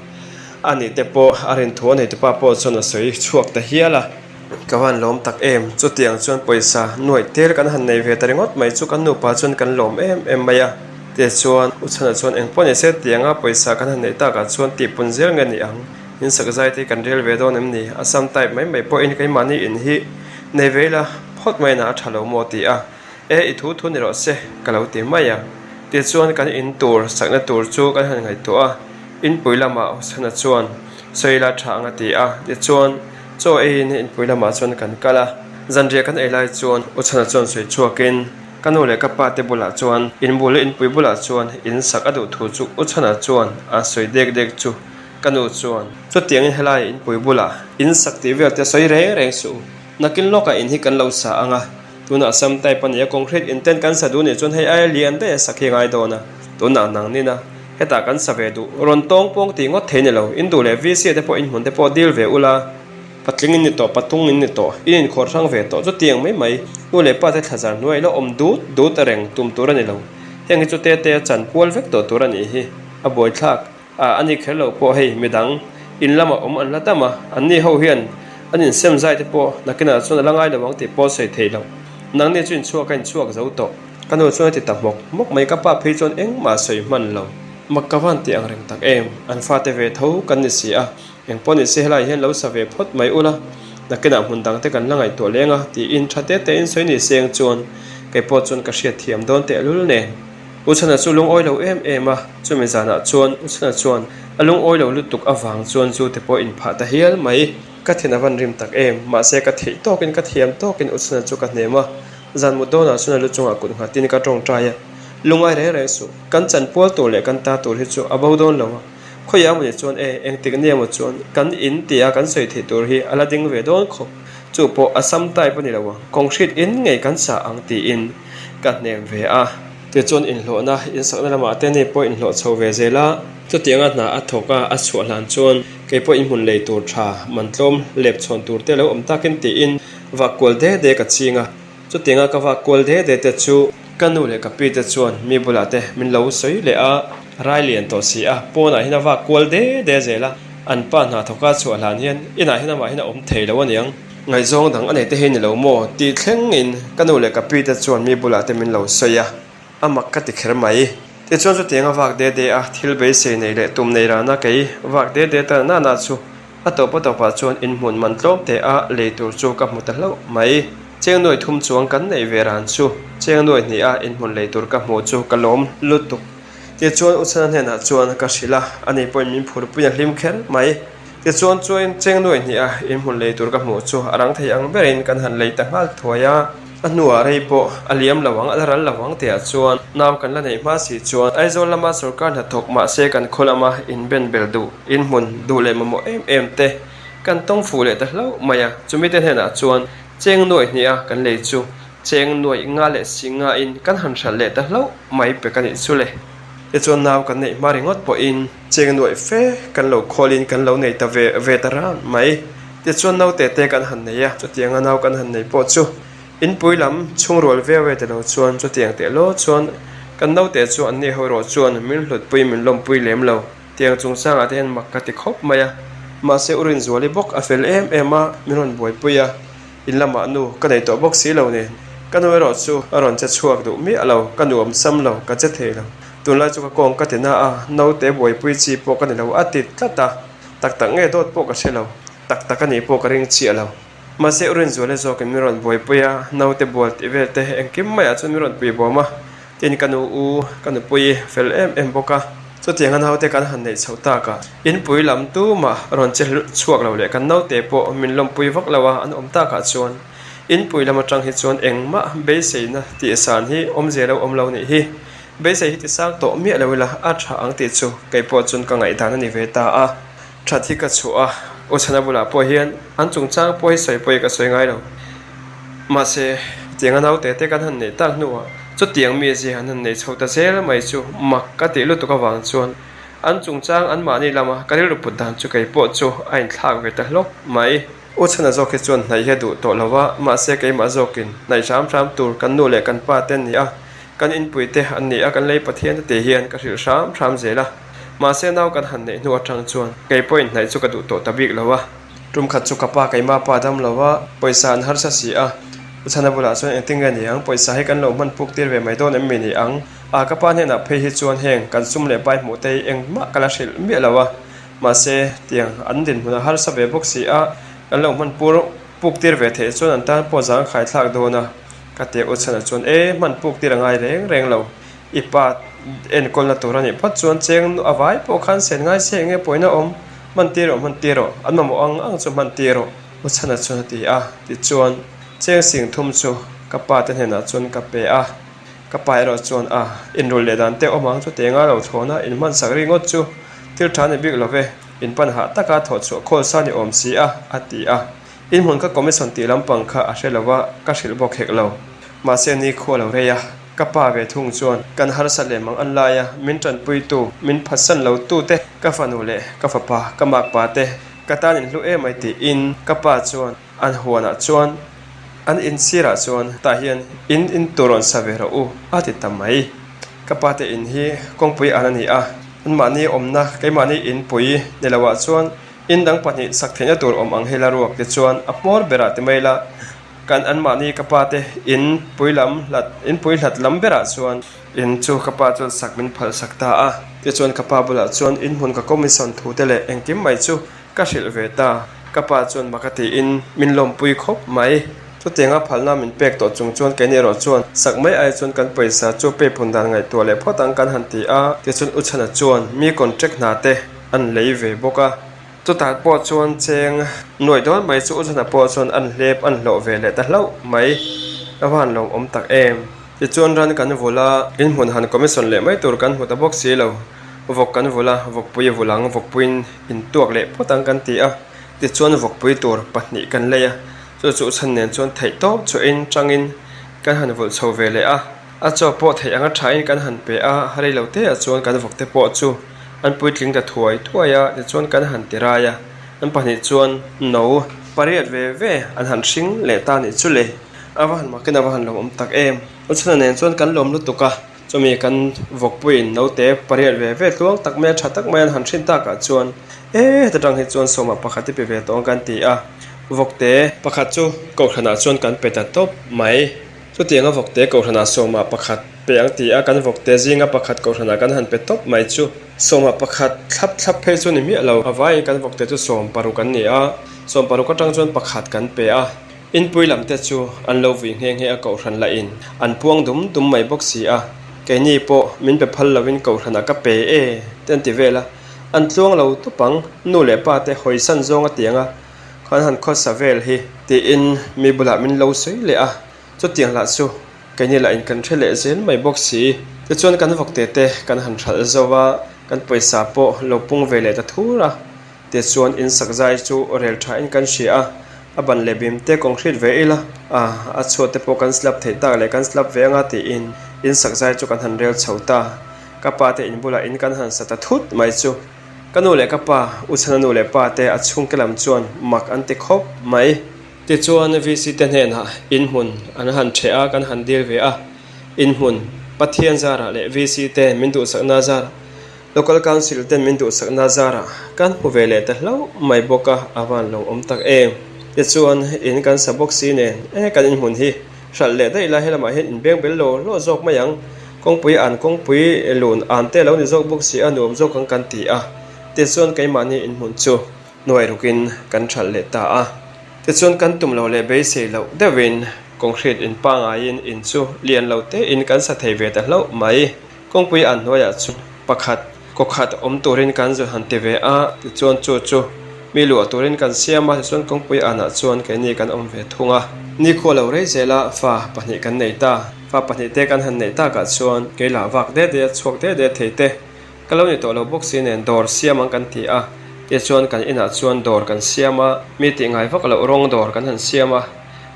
a nih te pawh a rinthu a neitupa pawh chuan a sawi chhuak ta hial a. Ka van lawm tak em, chutiang chuan pawisa nuaih tel kan han nei ve ta ringawt mai chu kan nupa chuan kan lawm em em mai a. Tichuan U Chhana chuan engpawh ni se tianga pawisa kan han neih takah chuan tihpun zel nge ni ang, in sak zai te kan rel ve dawn em ni? Assam type mai mai pawhin keimahni in hi nei ve ila phawt mai na a tha lo maw ti a, e i thu thu ni rawh se ka lo ti mai a. Tichuan kan in tur sakna tur chu kan han ngaihtuah a, inpui lamah U Chhana chuan sawi ila tha ang a ti a, tichuan chaw eiin inpui lamah chuan kan kal a, zanriah kan ei lai chuan U Chhana chuan sawi chhuakin, Ka nu leh ka pa te bulah chuan in bul leh inpui bulah chuan in sak a duh thu chu U Chhana chuan a sawi dek dek chu ka nu chuan chutiangin helai inpui bulah in sak tih vel te sawi reng reng suh u. Nakin lawkah in hi kan lo sa ang a, tunah sam type a nia concrete in ten kan sa duh nih chuan hei aia lian daih a sak hi a ngai dawn a, tunah nang nina hetah kan sa ve duh rawn tawng pawng tih ngawt thei ni lo, in duh leh VC te pawh in hmun te pawh dil ve ula. Patling in ni tawh, patung in ni tawh, in inkhawr hrang ve tawh chutiang mai mai. Nu leh pa te thlazar hnuai la awm dut dut a reng tum tur a ni lo. Heng hi chu te te a chan kual vek tawh tur a nih hi. A buaithlak a, a ni kher lo pawh hei midang in lama awm an la tam a, an ni ho hian an insem zai te pawh nakinah chuan a la ngai lo ang tih pawh sawi theih loh. Nangni chu inchhuak a inchhuak zo tawh. Ka nu chuan a ti ta hmawk hmawk mai, ka pa phei chuan engmah sawi hman lo. Mak ka van tih ang reng tak em, an fate ve tho kan ni si a. Eng pawh ni se helai hian lo sa ve phawt mai ula, nakinah hmun dang te kan la ngaihtuah leng a, tiin tha te te in sawi ni seng chuan kei pawh chuan ka hriat thiam dawn tehlul nen. U Chhana chu lungawi lo em em a, chumi zanah chuan U Chhana chuan a lungawi lo lutuk avang chuan zu te pawh in phah ta hial mai. Ka thin a van rim tak em, mahse ka theih tawkin ka thiam tawkin U Chhana chu ka hnem a, zan mut dawnah chuan a lu chungah kut nghatin ka tawngtai a, lungai reng reng suh, kan chanpual tur leh kan ta tur hi chu a bo dawn lo a. Khawiah emaw ni chuan e, engtik nia emaw chuan kan in tia kan sawi theih tur hi a la ding ve dawn khawp. Chu pawh a sam type a ni lo ang, concrete in ngei kan sa ang tiin ka hnem ve a. Tichuan inhlawhna, insakna lamah te ni pawh inhlawh chho ve zel a. Chutianga hna a thawk a, a chhuah hlan chuan kei pawh inhmun lei tur tha, man tlawm lep chhawn tur te lo awm takin tiin vak kual de de ka ching a. Chutianga ka vak kual de de te chu ka nu leh ka pi te chuan mi bulah te min lo sawi leh a, rai lian tawh si a, pawnah hian a vak kual de de zel a, an pa hna thawka chhuah hlan hian inah hian amah hian a awm thei lo aniang. Ngaihzawng dang a nei te hi ni lo maw tih thlengin ka nu leh ka pi te chuan mi bulah te min lo sawi a, a mak ka ti kher mai. Tichuan chutianga vak de de a, thil beisei nei leh tum nei rana kei vak de de ta na na chu A tawp a tawpah chuan inhmun man tlawm teh a lei tur chu ka hmu ta hlauh mai. Cheng nuai thum chuang kan neih ve ran chu cheng nuai hnih a inhmun lei tur ka hmuh chu ka lawm lutuk. Tichuan U Chhana hnenah chuan ka hrilh a, ani pawhin min phurpui a hlim kher mai. Tichuan chuan cheng nuai hnih a inhmun lei tur ka hmuh chu a rang thei ang berin kan han lei ta nghal thuai a. A hnuah rei pawh a liam lo ang, a la ral lo ang tihah chuan nau kan la neih hma si chuan Aizawl lama sorkar hnathawk mahse kan khaw lama inben bel duh, inhmun duh leh mamawh em em te kan tawng fuh leh ta hlauh mai a. Chumi te hnenah chuan cheng nuaih hnih a kan lei chu cheng nuaih nga leh si nga in kan han hralh leh ta hlauh mai pek a nih chu le. Tichuan nau kan neih hma ringawt pawhin cheng nuaih fe kan lo khawlin kan lo nei ta ve ve ta ran mai. Tichuan naute te kan han nei a, chutianga nau kan han nei pawh chu inpui lam chhungrual ve ve tilo chuan chutiang teh law chuan kan naute chu an ni ho erawh chuan min hlutpui min lawmpui lem lo. Tiang chungchangah te hian mak ka ti khawp mai a, mahse u Rinzuali bawk a fel em em a, min rawn buaipui a, in lamah nu ka nei tawh bawk si lo nen ka nu erawh chu a rawn che chhuak duh miah lo, ka nuam sam lo, ka che thei lo. Tunlai chu ka kawng ka ti na a, naute buaipui chi pawh ka ni lo a ti tlat a. Tak tak nge dawt pawh ka hre lo, tak tak a nih pawh ka ring chiah lo. Mahse u Rinzuala zawkin min rawn buaipui a, naute bual tih vel te engkim maiah chuan min rawn pui bawm a, tin ka nu u ka nupui fel em em bawk a. Chutianga naute kan han neih chhoh takah inpui lam tumah rawn che chhuak lo leh kan naute pawh min lawmpui vak lo a an awm takah chuan inpui lam atang hi chuan engmah beiseina tih san hi awmzia lo awm lo nih hi. Beisei hi ti sang tawh miah lo ila a tha ang tih chu kei pawh chuan ka ngaihdan a ni ve ta a. That hi ka chhuah a, U Chhana bulah pawh hian an chungchang pawh hi sawi pawh hi ka sawi ngai lo. Mahse, tianga naute te kan han neih tak hnuah chutiang mizia an han nei chho ta zel mai chu mak ka tih lutuk avang chuan an chungchang anmahni lama ka rilru put dan chu kei pawh chu a inthlak ve ta hlawk mai. U Chhana zawk hi chuan hnaih hi a duh tawh lo a, mahse keimah zawkin hnaih hram hram tur kan nu leh kan pa te an ni a, kan inpui te an ni a, kan lei Pathian te tih hian ka hrilh hram hram zel a. Mahse nau kan han neih hnu atang chuan kei pawhin hnaih chu ka duh tawh ta bik lo a. Tum khat chu ka pa keimah pa dam lo a, pawisa an harsa si a. U Chhana bulah chuan engtin nge ni ang, pawisa hi kan lo hman puk tir ve mai dawn em mi ni ang? A ka pa hnenah phei hi chuan heng kan sum leh pai hmuh te hi engmah ka la hrilh miah lo a. Mahse tiang an dinhmun a harsa ve bawk si a, kan lo hman pur puk tir ve theih chuan an tan pawh zang khai thlak dawn a. Ka ti a, U Chhana chuan e, hman puk tir a ngai reng reng lo. I pa enkawlna tur a nih phawt chuan cheng a vai pawh khan sen ngai se enge pawhin a awm, hman tir rawh hman tir rawh, an mamawh ang ang chu hman tir rawh, U Chhana chuan a ti a. Tichuan, cheng sing thum chu ka pa te hnenah chuan ka pe a, ka pa erawh chuan a inrulh leh dan te awm ang chu tenga lo thlawn a, inhman sak ringawt chu thil tha ni bik lo ve, inpan hah taka thawh chhuah khawl sa ni awm si a, a ti a. Inhmun ka commission tih lampang kha a hre lo a, ka hrilh bawk hek lo. Mahse ni khua lo rei a. Ka pa ve thung chuan kan harsa lem ang an lai a, min tanpuitu, min phatsan lo tu te, ka fanu leh ka fapa, ka makpa te, ka tan in hlu em ai tiin ka pa chuan an huanah chuan an insirah chuan tah hian in in tur rawn sa ve rawh u a ti ta mai. Ka pa te in hi kawngpui an a ni a, anmahni awmna keimahni inpui ni loah chuan in dang pahnih sak theihna tur awm ang hi la ruak ti chuan a hmawr berah ti mai la. Kan anmahni ka pa te in pui lam hlat in pui hlat lam berah chuan in chu ka pa chuan sak min phal sak ta a. Tichuan ka pa bulah chuan in hmun ka commission thu te leh engkim mai chu ka hrilh ve ta. Ka pa chuan maka tiin min lawmpui khawp mai. Chutianga phalna min pek tawh chung chuan keini erawh chuan sak mai ai chuan kan pawisa chu pei phun dan ngaihtuah leh phawt ang kan han ti a. Tichuan U Chhana chuan mi contract hna te an lei ve bawk a. Chutah pawh chuan cheng nuaih dawn mai chu Uzana pawh chuan an hlep an hlawh ve leh ta hlauh mai. A va han lawmawm tak em. Tichuan ran kan vul a, inhmun han commission leh mai tur kan hmu ta bawk si lo. Vawk kan vul a, vawkpui a vul ang, vawkpuiin intuak leh phawt ang kan ti a. Tichuan vawkpui tur pahnih kan lei a, chu chu chhan nen chuan theih tawp chhuahin tangin kan han vulh chho ve leh a. A chaw pawh theih anga thain kan han pe a, rei lo te ah chuan kan vawkte pawh chu an puitling ta thuai thuai a, tichuan kan han ti rai a, an pahnih chuan no pariat ve ve an han hring leh ta nih chu le, a va han makin a va han lawmawm tak em. Uchhana nen chuan kan lawm lutuk a, chumi kan vawkpuiin note pariat ve ve tluang tak mai a tha tak mai an han hrin takah chuan e heta tang hi chuan sawmah pakhat i pe ve tawh ang kan ti a, vawkte pakhat chu kohhranah chuan kan pe ta tawp mai. Chutianga vawkte kohhranah sawmah pakhat pe ang ti a, kan vawkte zinga pakhat kohhranah kan han pe tawp mai chu sawmah pakhat thlap thlap phei chu ni miah lo. A vaiin kan vawkte chu sawm paruk an ni a, sawm paruk atang chuan pakhat kan pe a. Inpui lamte chu an lo vui nghe nghe a kohhran lahin an puang dum dum mai bawk si a, keini pawh min pe phal lovin kohhranah ka pe e te an ti vel a, an tluang lo tawp ang, nu leh pa te hawisan zawng a tiang a. Khan han khawsa vel hi tiin mi bulah min lo sawi leh a, chutiang lah chu keini lah in kan hre leh zel mai bawk si. Tichuan kan vawkte te kan han hralh zo a, kan pawisa pawh lo pung ve leh ta thur a, tichuan in sak zai chu rel tha in kan hria a, a ban leh bim te concrete ve ila a, a chhuat te pawh kan slab theih tak leh kan slab ve anga tiin in sak zai chu kan han rel chho ta. Ka pa te in bulah in kan han sa ta thut mai chu. Ka nu leh ka pa, U Chhana nu leh pa te a chhungte lam chuan mak an ti khawp mai. Tichuan VC te hnenah inhmun an han ṭheh a, kan han dil ve a. Inhmun Pathian zarah leh VC te min duhsakna zarah, Local Council ten min duhsakna zarah kan hmu ve leh ta hlauh mai bawk a, a van lo awm tak em. Tichuan in kan sa bawk si nen, e kan inhmun hi hralh leh daih la helamah hian inbeng bel lo hlawh zawk mai ang. Kawngpui an kawngpui lun an te lo ni zawk bawk si a nuam zawk ang kan ti a, tichuan keimahni inhmun chu nuai rukin kan hralh leh ta a. Tichuan kan tum lo leh beisei loh deuhin concrete in pangaiin in chu lian lo tein kan sa thei ve ta hlauh mai. Kawngpui an hnuaiah chuan pakhat kawkhat awm turin kan zu han ti ve a, tichuan chu chu mi luah turin kan siam a, tichuan kawngpui anah chuan keini kan awm ve thung a. Nikhua lo rei zela fa pahnih kan nei ta. Fa pahnihte kan han neih takah chuan kei lah vak det det a chhuak det det thei te ka lo ni tawh lo bawk si nen dawr siam ang kan ti a, tichuan kan inah chuan dawr kan siam a, mi tih ngai vak loh rawng dawr kan han siam a,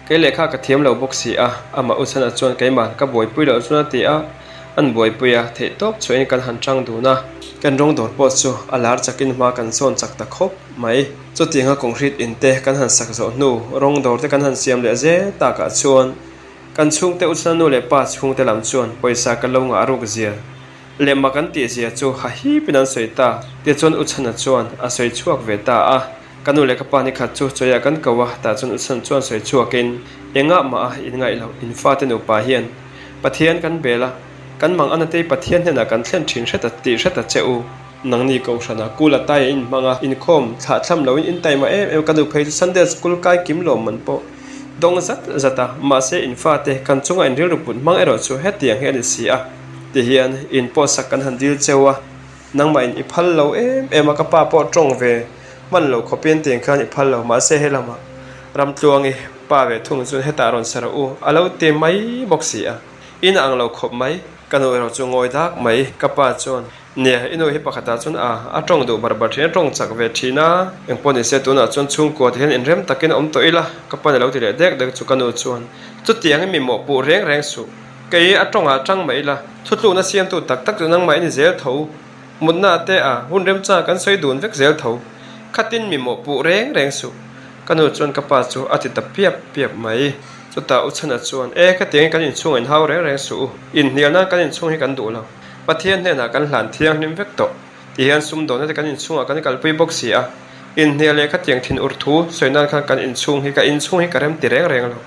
kei lehkha ka thiam lo bawk si a, amah u chhanah chuan keimah ka buaipui loh chuan a ti a, an buaipui a, theihtawp chhuahin kan han chang dun a, kan rawng dawr pawh chu a lar chakin hma kan sawn chak ta khawp mai. Chutianga concrete in te kan han sak zawh hnu rawng dawr te kan han siam leh zel takah chuan kan chhungte u chhana nu leh pa chhungte lam chuan pawisa ka lo ngah ruk zia leh mak an tih zia chu ha hipin an sawi ta. Tichuan u chhana chuan a sawi chhuak ve ta a, ka nu leh ka pa nikhat chu chawiah kan ko a, tah chuan u chhana chuan sawi chhuakin engah mah a inngaih loh in fate nupa hian Pathian kan bel a, kan mang anatei Pathian hnenah kan thlen thin hret a tih hret a che u. Nangni Kohhrana kul a tai a inhmang a, inkhawm thlah thlam loin in taima em em ka duh phei chu Sunday school kai kim lawm man pawh dawng zat zat a, mahse in fate kan chunga in rilru put hmang erawh chu hetiang hi a ni si a, tihian in pawh sak kan han dil cheu a, nangmah in i phal lo em em a, ka pa pawh tawng ve hman lo khawpin tiang khan i phal lo, mahse helamah Ramtluangi pa ve thung chuan hetah rawn sa rawh u a lo ti mai bawk si a, in a ang lo khawp mai, ka nu erawh chu ngawi dak mai, ka pa chuan Nia, i nu hi pakhatah chuan a a tawng duh bar bar thin, a tawng chak ve thin a. Engpawh ni se tunah chuan chhungkua te hian inrem takin awm tawh ila, ka pawn a lo ti leh dek dek chu ka nu chuan chutiang i mimawh puh reng reng suh. Kei a tawngah tang mah ila, thutlukna siamtu tak tak chu nangmah i ni zel tho. Mutna te a hun remchang kan sawi dun vek zel tho. Khatin mimawh puh reng reng suh. Ka nu chuan ka pa chu a ti ta piap piap mai. Chutah U Chhana chuan, E, khatiangin kan inchhung a inhau reng reng suh u. Inhnial nan kan inchhung hi kan duh lo. Pathian hnenah kan hlan thianghlim vek tawh ti hian sumdawnna te kan inchhungah kan kalpui bawk si a, inhnial leh khatiang thin ur thu sawi nan khan kan inchhung hi ka inchhung hi ka rem ti reng reng lo.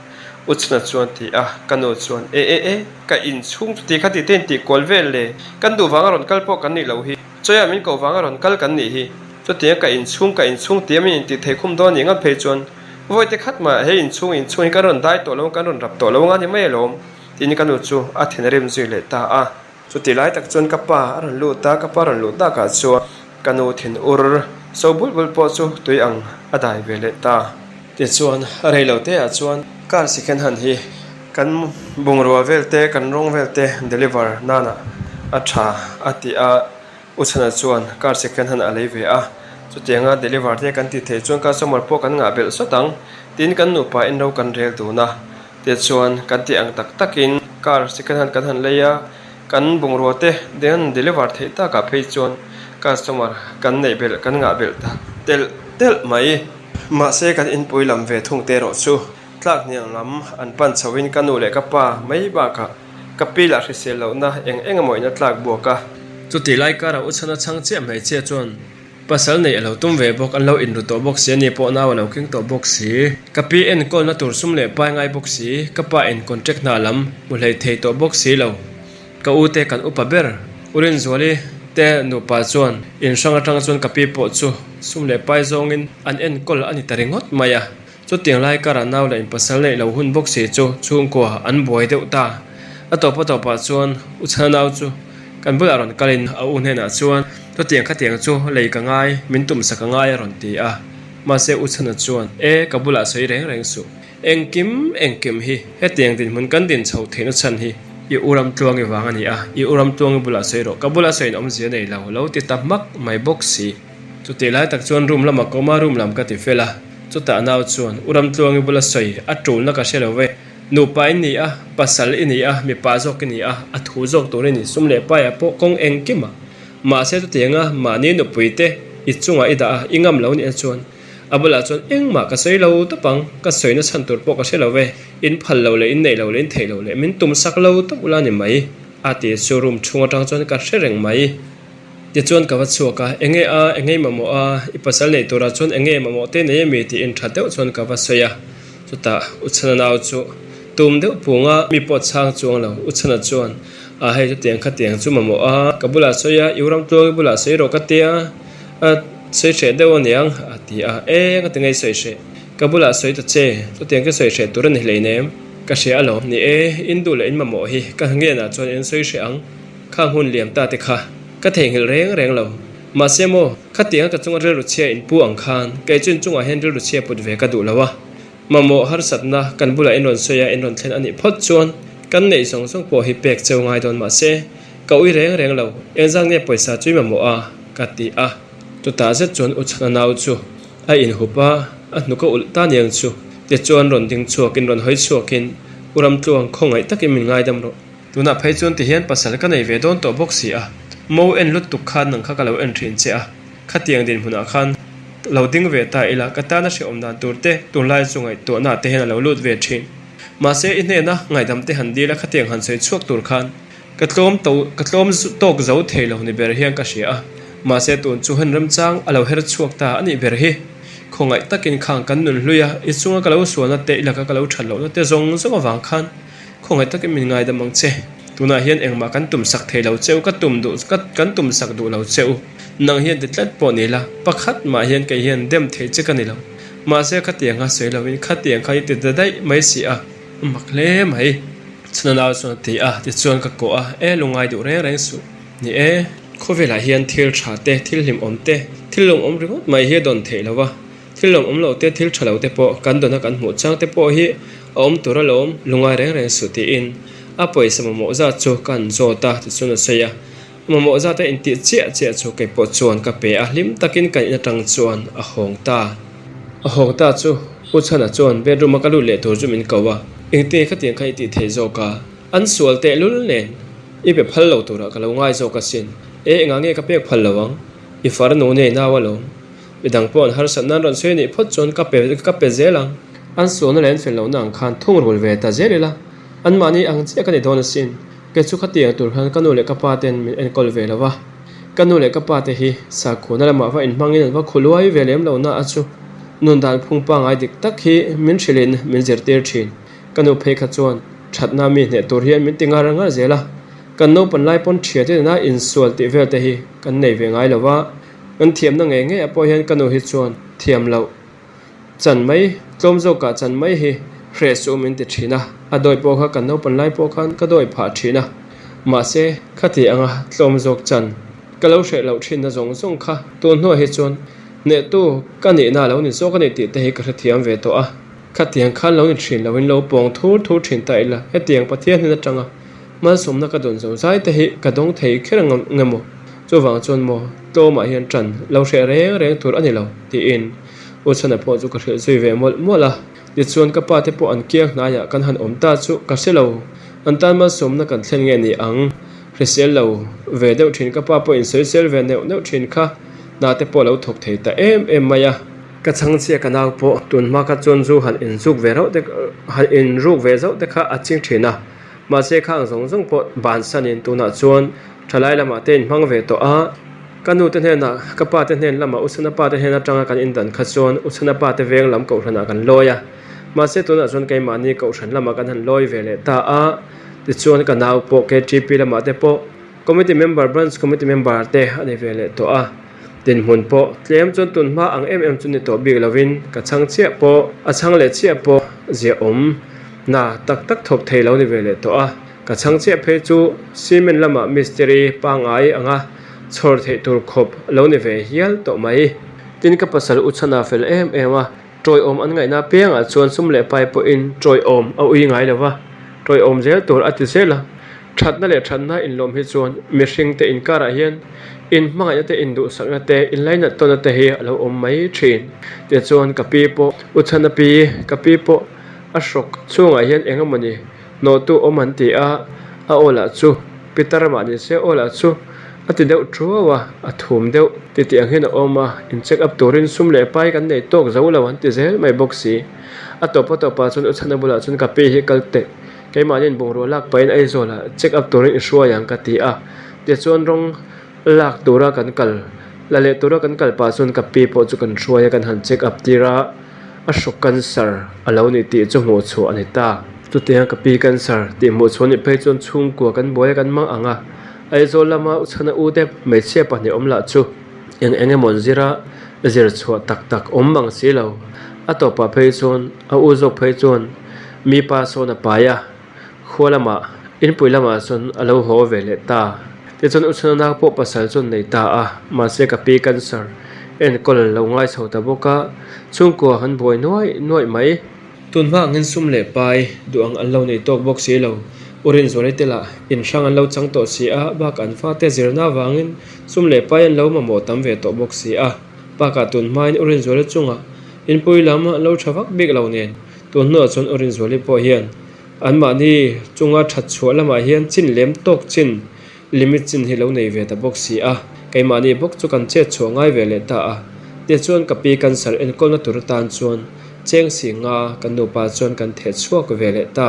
U Chhuna chuan ti a, ka nu chuan e e e, ka inchhung chu ti kha ti te intih kual vel le, kan duh vanga rawn kal pawh kan nih loh hi, chawiah min koh vanga rawn kal kan nih hi, chutianga ka inchhung ka inchhung ti a min intih thei khum dawn nih ngam phei chuan vawi te khat mah he inchhung inchhung hi kan rawn dai tawh lo kan rawn rap tawh lo anga ni mai alawm. Tin ka nu chu a thinrim zui leh ta a. Chuti lai tak chuan ka pa a rawn lut a, ka pa rawn luh takah chuan ka nu thin ur so bul bul pawh chu tui ang a dai ve leh ta. Tichuan a rei lo te ah chuan car second hand hi kan bungrua vel te kan rawng vel te deliver nana a tha a ti a, U Chhana chuan car second hand a lei ve a, chutianga deliver te kan tih theih chuan customer pawh kan ngah belh sawt ang tiin kan nupa in ro kan rel dun a. Tichuan, kan tih ang tak takin car second hand kan han lei a, kan bungrua te den deliver theih takah phei chuan customer kan neih belh kan ngah belh ta telh telh mai. Mahse kan inpui lam ve thung te erawh chu tlak hniang lam an pan chhoin ka nu leh ka pa mai bakah ka pi lah hrisel lohna eng eng emaw in a tlak buak a. Chutih lai karah u chhana chhang chiah hmeichhia chuan Pasal neih a lo tum ve bawk, an lo inru tawh bawk si, ani pawh nau a lo keng tawh bawk si. Ka pi enkawlna tur sum leh pai ngai bawk si, ka pa in contract hna lam hmu hlei thei tawh bawk si lo. Ka u te kan upa ber, U Rinzuali te nupa chuan in hrang atang chuan ka pi pawh chu sum leh pai zawngin an enkawl a ni ta ringawt mai a. Chutiang lai karah nau leh in pasal neih lo hun bawk si chu chhungkua an buai deuh ta. A tawp a tawpah chuan U Chhana nau chu kan bulah rawn kalin a u hnenah chuan chutiang khatiang chu lei ka ngai, min tumsak a ngai a rawn ti a. Mahse U Chhana chuan E ka bulah sawi reng reng suh. Engkim engkim hi hetiang dinhmun kan din chho theihna chhan hi i u Ramtluangi vang a ni a, i u Ramtluangi bulah sawi rawh, ka bula sawiin awmzia nei lo, lo ti ta hmak mai bawk si. Chutih lai tak chuan room lamah ka awm a, room lam ka ti fel a. Chutah nau chuan, U Ramtluangi bula sawi a tulna ka hre lo ve. Nupa i ni a, pasal i ni a, mipa zawk i ni a, a thu zawk tur i ni, sum leh paiah pawh kawng engkim a. Mahse chutianga mahni nupui te i chungah i dah a, i ngam lo nih chuan a bulah chuan engmah ka sawi lo tawp ang, ka sawina chhan tur pawh ka hre lo ve, in phal lo leh in neih lo leh in theih lo leh min tum sak lo tawp ula ni mai, a ti chu room chhung atang chuan ka hre reng mai. Tichuan ka va chhuak a, Enge a, enge i mamawh a, i pasal neih turah chuan enge i mamawh te nei ami tiin tha deuh chuan ka va sawi a. Chutah U Chhana nau chu tum deuh phung a, mi pawh chhang chuang lo. U Chhana chuan, A hei chutiang khatiang chu mamawh a, ka bulah sawi a, i u Ramtluangi bulah sawi rawh ka tia, a sawi hreh deuh aniang a ti a. Eng a ti ngei sawi hreh, ka bulah sawi ta che, chutiang ka sawi hreh tur a ni hleinem, ka hria alawm. Ni e, in duh leh in mamawh hi ka ngenah chuan in sawi hreh ang. Kha hmun liam ta te kha ka theihnghilh reng reng lo. Mahse maw, khatianga ka chunga rilru chhia in pu ang khan kei chu inchungah hian rilru chhia put ve ka duh lo a. Mamawh harsatna kan bulah in rawn sawi a, in rawn thlen a nih phawt chuan Kan neih zawng zawng pawh hi pek cheu ngai dawn mah se, ka ui reng reng lo, engzat nge pawisa chu i mamawh a? ka ti a. Chutah zet chuan U Chhana nau chu a inhup a, a hnuk a ulh ta niang chu. Tichuan rawn ding chhuakin rawn hawi chhuakin, U Ramtluang, khawngaih takin min ngaidam rawh. Tunah phei chuan tihian pasal ka nei ve dawn tawh bawk si a, mo en lutuk khan nang kha ka lo en thin che a, khatiang dinhmunah khan lo ding ve ta ila ka tana hrehawm dan tur te tunlai chu ngaihtuahna te hian a lo lut ve thin. Mahse i hnena ngaihdam te han dil a khatiang han sawi chhuak tur khan ka tlawm to ka tlawm tawk zo thei lo ni ber hian ka hria a, mahse tun chu hen remchang a lo her chhuak ta a nih ber hi. Khawngaih takin khang kan nun hlui a, i chunga ka lo sualna te i laka ka lo that lohna te zawng zawng avang khan Khawngaih takin min ngaidam ang che. Tunah hian engmah kan tum sak thei lo che u, ka tum duh ka kan tum sak duh lo che u. Nang hian ti tlat pawh ni la, pakhat mah hian kei hian dem thei che ka ni lo. Mahse khatiang kha sawi lovin khatiang kha i ti ta daih mai si a, a mak hle mai. Chhuna nau chuan a ti a, tichuan ka kawh a, e lungai duh reng reng suh. Ni e, khawvelah hian thil tha te, thil hlimawm te, thil lawmawm ringawt mai hi a dawn theih lo va. Thil lawm awm loh te, thil tha lo te pawh kan dawna kan hmuh chang te pawh hi a awm tur alawm, lungai reng reng suh tiin a pawisa mamawh zat chu ka han zawt a, tichuan a sawi a. A mamawh zat a intih chiah chiah chu kei pawh chuan ka pe a, hlim takin kan in atang chuan a hawng ta. A hawng ta chu U Chhana chuan bedroom a ka lut leh tur chu min ko a, engtin khatiang kha i tih thei zawk a, an sual tehlul nen i pe phal lo turah ka lo ngai zawk asin, e engah nge ka pek phal lo ang, i farnu nei nau alawm. Midang pawh an harsat nan rawn sawi anih phawt chuan ka pe ka pe zel ang. An sualna leh an fel lohna ang khan thungrul ve ta zel ila, anmahni ang chiah ka ni dawn asin. Kei chu khatiang tur khan ka nu leh ka pa ten min enkawl ve lo va. Ka nu leh ka pa te hi sakhuana lamah va inhmangin an va khuluai ve lem lo na a chu nun dan phung pangai dik tak hi min hrilhin min zirtir thin. Ka nu phei kha chuan thatna mi hneh tur hian min ti ngar ngar zel a. Kan naupan lai pawn thiate nena insual tih vel te hi kan nei ve ngai lo va. Kan thiamna ngei ngei ah pawh hian ka nu hi chuan thiam loh chan mai, tlawm zawkah chan mai hi hreh suh min ti thin a, a dawi pawh kha kan naupan lai pawh khan ka dawi phah thin a, mahse khati anga tlawm zawk chan ka lo hreh loh thinna zawng zawng kha tun hnuah hi chuan hnehtu ka nihna a lo ni zawk a ni tih te hi ka hrethiam ve tawh a, khatiang khan lo ni thin loin lo pawng thur thur thin ta ila hetiang Pathian hnen atanga Malsawmna ka dawn zo zai te hi ka dawng thei kher ang nge maw? Chuvang chuan maw tlawmah hian ṭan lo hreh reng reng tur a ni lo, tiin U Chhana pawh chu ka hrilh zui ve mawlh mawlh a. Tichuan ka pa te pawh an kiang hnaiah kan han awm ta chu ka hre lo, an tan malsawmna kan thlen nge ni ang? Hrisel lo ve deuh ṭhin ka pa pawh insawisel ve neuh neuh ṭhin kha hna te pawh a lo thawk thei ta em em mai a. Ka chhangchhia ka nau pawh tunhma kha chuan zu han inzuk ve rauh te han inruk ve zauh te kha a ching ṭhin a. Mahse khang zawng zawng pawh bansanin tunah chuan thalai lamah te inhmang ve tawh a, ka nu te hnenah ka pa te hnen lamah Usana pa te hnen atanga kan indan kha chuan Usana pa te veng lam kohhranah kan lawi a, mahse tunah chuan keimahni kohhran lamah kan han lawi ve leh ta a, tichuan ka nau pawh KTP lamah te pawh committee member branch committee member te a ni ve leh tawh a, dinhmun pawh tlem chuan tun hma ang em em chu ni tawh bik lovin ka chhang chiah pawh a chhang leh chiah pawh ziaawm. Hna tak tak thawk thei lo ni ve leh tawh a, ka chhang chiah phei chu cement lamah mistiri pangngai anga chhawr theih tur khawp lo ni ve hial tawh mai. Tin ka pasal u chhana fel em em a, tawiawm an ngaihna piangah chuan sum leh pai pawhin tawiawm a ui ngai lo va, tawiawm zel tur a ti zel a. Thatna leh thatna inlawm hi chuan mihringte inkarah hian inhmangaihna te, induhsakna te, inlainat tawnna te hi a lo awm mai thin. Tichuan ka pi pawh u chhana pi, ka pi pawh A hrawk chhungah hian eng emawni hnawhtu awm an ti a, a aw lah chu Peter mah ni se aw lah chu a ti deuh thuau a, a thum deuh ti tih ang hian a awm a, in check up turin sum leh pai kan nei tawk zo lo an ti zel mai bawk si. A tawpa tawpah chuan U Chhana bulah chuan ka pi hi kal teh, keimahniin bungrua lak pahin Aizawlah check up turin i hruai ang ka ti a, tichuan rawng lak tura kan kal la leh tura kan kal pah chuan ka pi pawh chu kan hruai a kan han check up tir a. A hrawk cancer a lo ni tih chu hmuh chhuah a ni ta. Chutiang ka pi cancer tih hmuh chhuah a nih phei chuan chhungkua kan buai a kan mang ang a. Aizawl lama Uchhana u te hmeichhia pahnih awm lah chu eng eng emaw an zir a, zir chhuah tak tak awm mang si lo. A tawpah phei chuan a u zawk phei chuan mi pa sawn a pai a, khua lamah inpui lamah chuan a lo haw ve leh ta. Tichuan Uchhana nau pawh pasal chuan nei ta a, mahse ka pi cancer enkawl lo ngai chho ta bawk a, chhungkua han buai nuai nuaih mai. Tun hma angin sum leh pai duh ang an lo nei tawk bawk si lo. U Rinzuali te lah in hrang an lo chang tawh si a, bakah an fate zirna avangin sum leh pai an lo mamawh tam ve tawh bawk si a. Bakah tun hmain U Rinzuali chungah inpui lam an lo tha vak bik lo nen, tun hnuah chuan U Rinzuali pawh hian anmahni chunga that chhuah lamah hian chin lem tawk chin, limit chin hi lo nei ve ta bawk si a, keimahni bawk chu kan chet chhuah ngai ve leh ta a. Tichuan ka pi cancer enkawlna tur atan chuan cheng si nga kan nupa chuan kan theh chhuak ve leh ta.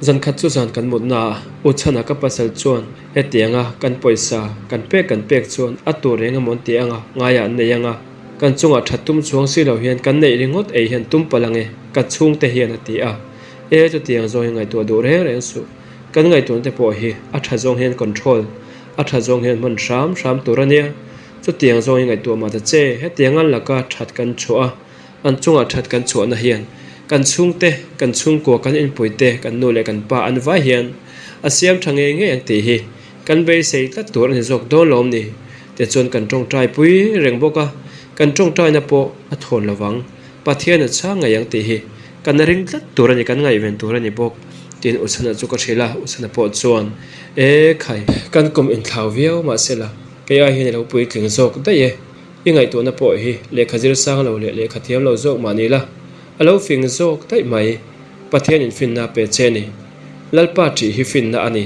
Zan khat chu zan kan mutna ah U Chhana ka pasal chuan hetianga kan pawisa kan pek kan pek chuan a tur reng emaw an ti anga ngaiah an nei anga kan chungah that tum chuang si lo hian kan neih ringawt ei hian tum palh ange ka chhungte hian a ti a. E chutiang zawng hi ngaihtuah duh reng reng suh. Kan ngaihtuahna te pawh hi a tha zawng hian control a tha zawng hian hman hram hram tur a nia. Chutiang zawng hi ngaihtuah mah ta che hetiang an laka that kan chhuah a. An chungah that kan chhuahna hian kan chhungte, kan chhungkua, kan inpuite, kan nu leh kan pa an vai hian a siam tha ngei ngei ang tih hi kan beisei tlat tur a ni zawk dawn lo ni. Tichuan kan tawngtai pui reng bawk a, kan tawngtaina pawh a thawn lo vang. Pathian a chhang ngei ang tih hi kan ring tlat tur a ni, kan ngaihven tur a ni bawk. Tin, Uchhana chu ka hrilh a, Uchhana pawh chuan, E khai, kan kum inthlau viau mahsela kei ai hian i lo puitling zawk daih e. I ngaihtuahna pawh hi lehkha zir sang lo leh lehkha thiam lo zawk mah ni la, a lo fing zawk daih mai. Pathianin finna a pe che ni. Lalpa ṭih hi finna a ni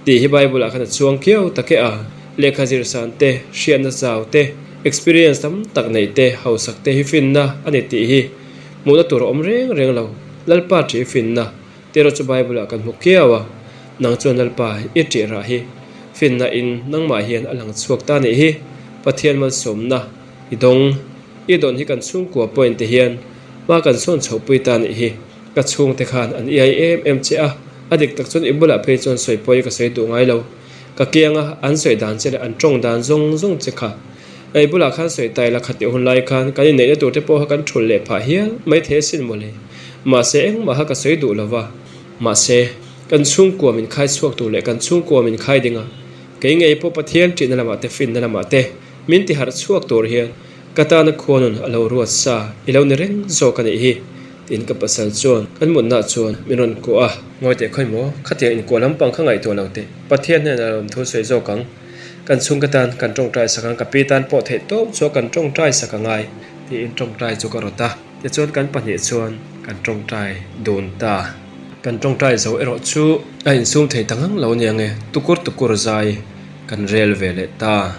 tih hi Bible-ah khan a chuang kiau tak e a. Lehkha zir san te, hriatna zau te, experience tam tak neih te, hausak te hi finna a ni tih hi hmuhna tur a awm reng reng lo. Lalpa ṭih hi finna tih erawh chu Bible-ah kan hmu kiau a. Nang chuan Lalpa i ṭih rah hi finna in nangmah hian a lang chhuak ta nih hi. Pathian malsawmna i dawng. I dawn hi kan chhungkua point te hian hma kan sawn chhoh pui ta nih hi. Ka chhungte khan an iai em em che a, a dik tak chuan i bulah phei chuan sawi pawh hi ka sawi duh ngai lo. Ka kianga an sawi dan che leh an tawng dan zawng zawng che kha. I bulah khan sawi tai la khatih hun lai khan kan inneihna tur te pawh kha kan thulh leh phah hial mai thei asin mawle. Mahse engmah kha ka sawi duh lo va. Mahse kan chhungkua min khai chhuak tur leh kan chhungkua min khai ding a. Kei ngei pawh Pathian ṭihna lamah te finna lamah te min ti harh chhuak tur hian ka tana khuanun a lo ruat sa i lo ni reng zawk a nih hi tiin ka pasal chuan kan mutna chuan min rawn kuah a. Ngawi teh khawi maw, khatiang inkuah lampang kha ngaihtuah lo teh, Pathian hnenah a lawmthu sawi zawk ang, kan chhungka tan kan ṭawngṭai sak ang, ka pi tan pawh theih tawp chu kan ṭawngṭai sak a ngai tiin ṭawngṭai chu ka rawt a, tichuan kan pahnih chuan kan ṭawngṭai dun ta. Kan tawngtai zo erawh chu a insum thei ta ngang lo nia nge tukur tukur zai kan rel ve leh ta.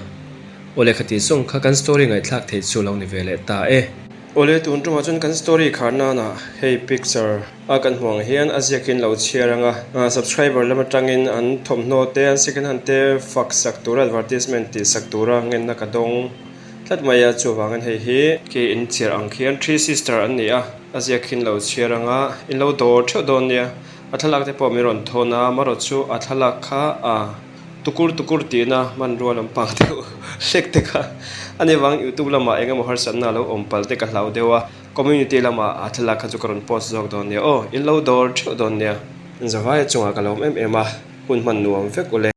Awle khati zawng kha kan story ngaihthlak theih chu lo ni ve leh ta e. Awle tun tumah chuan kan story khar nana hei picture a kan hmuh ang hian a ziakin lo chhiar anga subscriber lam atangin an thawmhnaw te an second hand te fak sak tura advertisement tih sak tura ngenna ka dawng tlat mai a chuvangin hei hi khi in chhiar ang khian three sister an ni a. A ziak hi in lo chhiar ang a, in lo dawr theuh dawn nia. A thlalak te pawh min rawn thawn a, amarawh chu a thlalak kha a tukur tukur tihna hmanrua lampang deuh hlek te kha a ni vang youtube lamah eng emaw harsatna a lo awm palh te ka hlau deuh a, community lamah a thlalak kha chu ka rawn post zawk dawn nia aw, in lo dawr theuh dawn nia. Zavaia chungah ka lo awm em em a, hun hman nuam vek ule.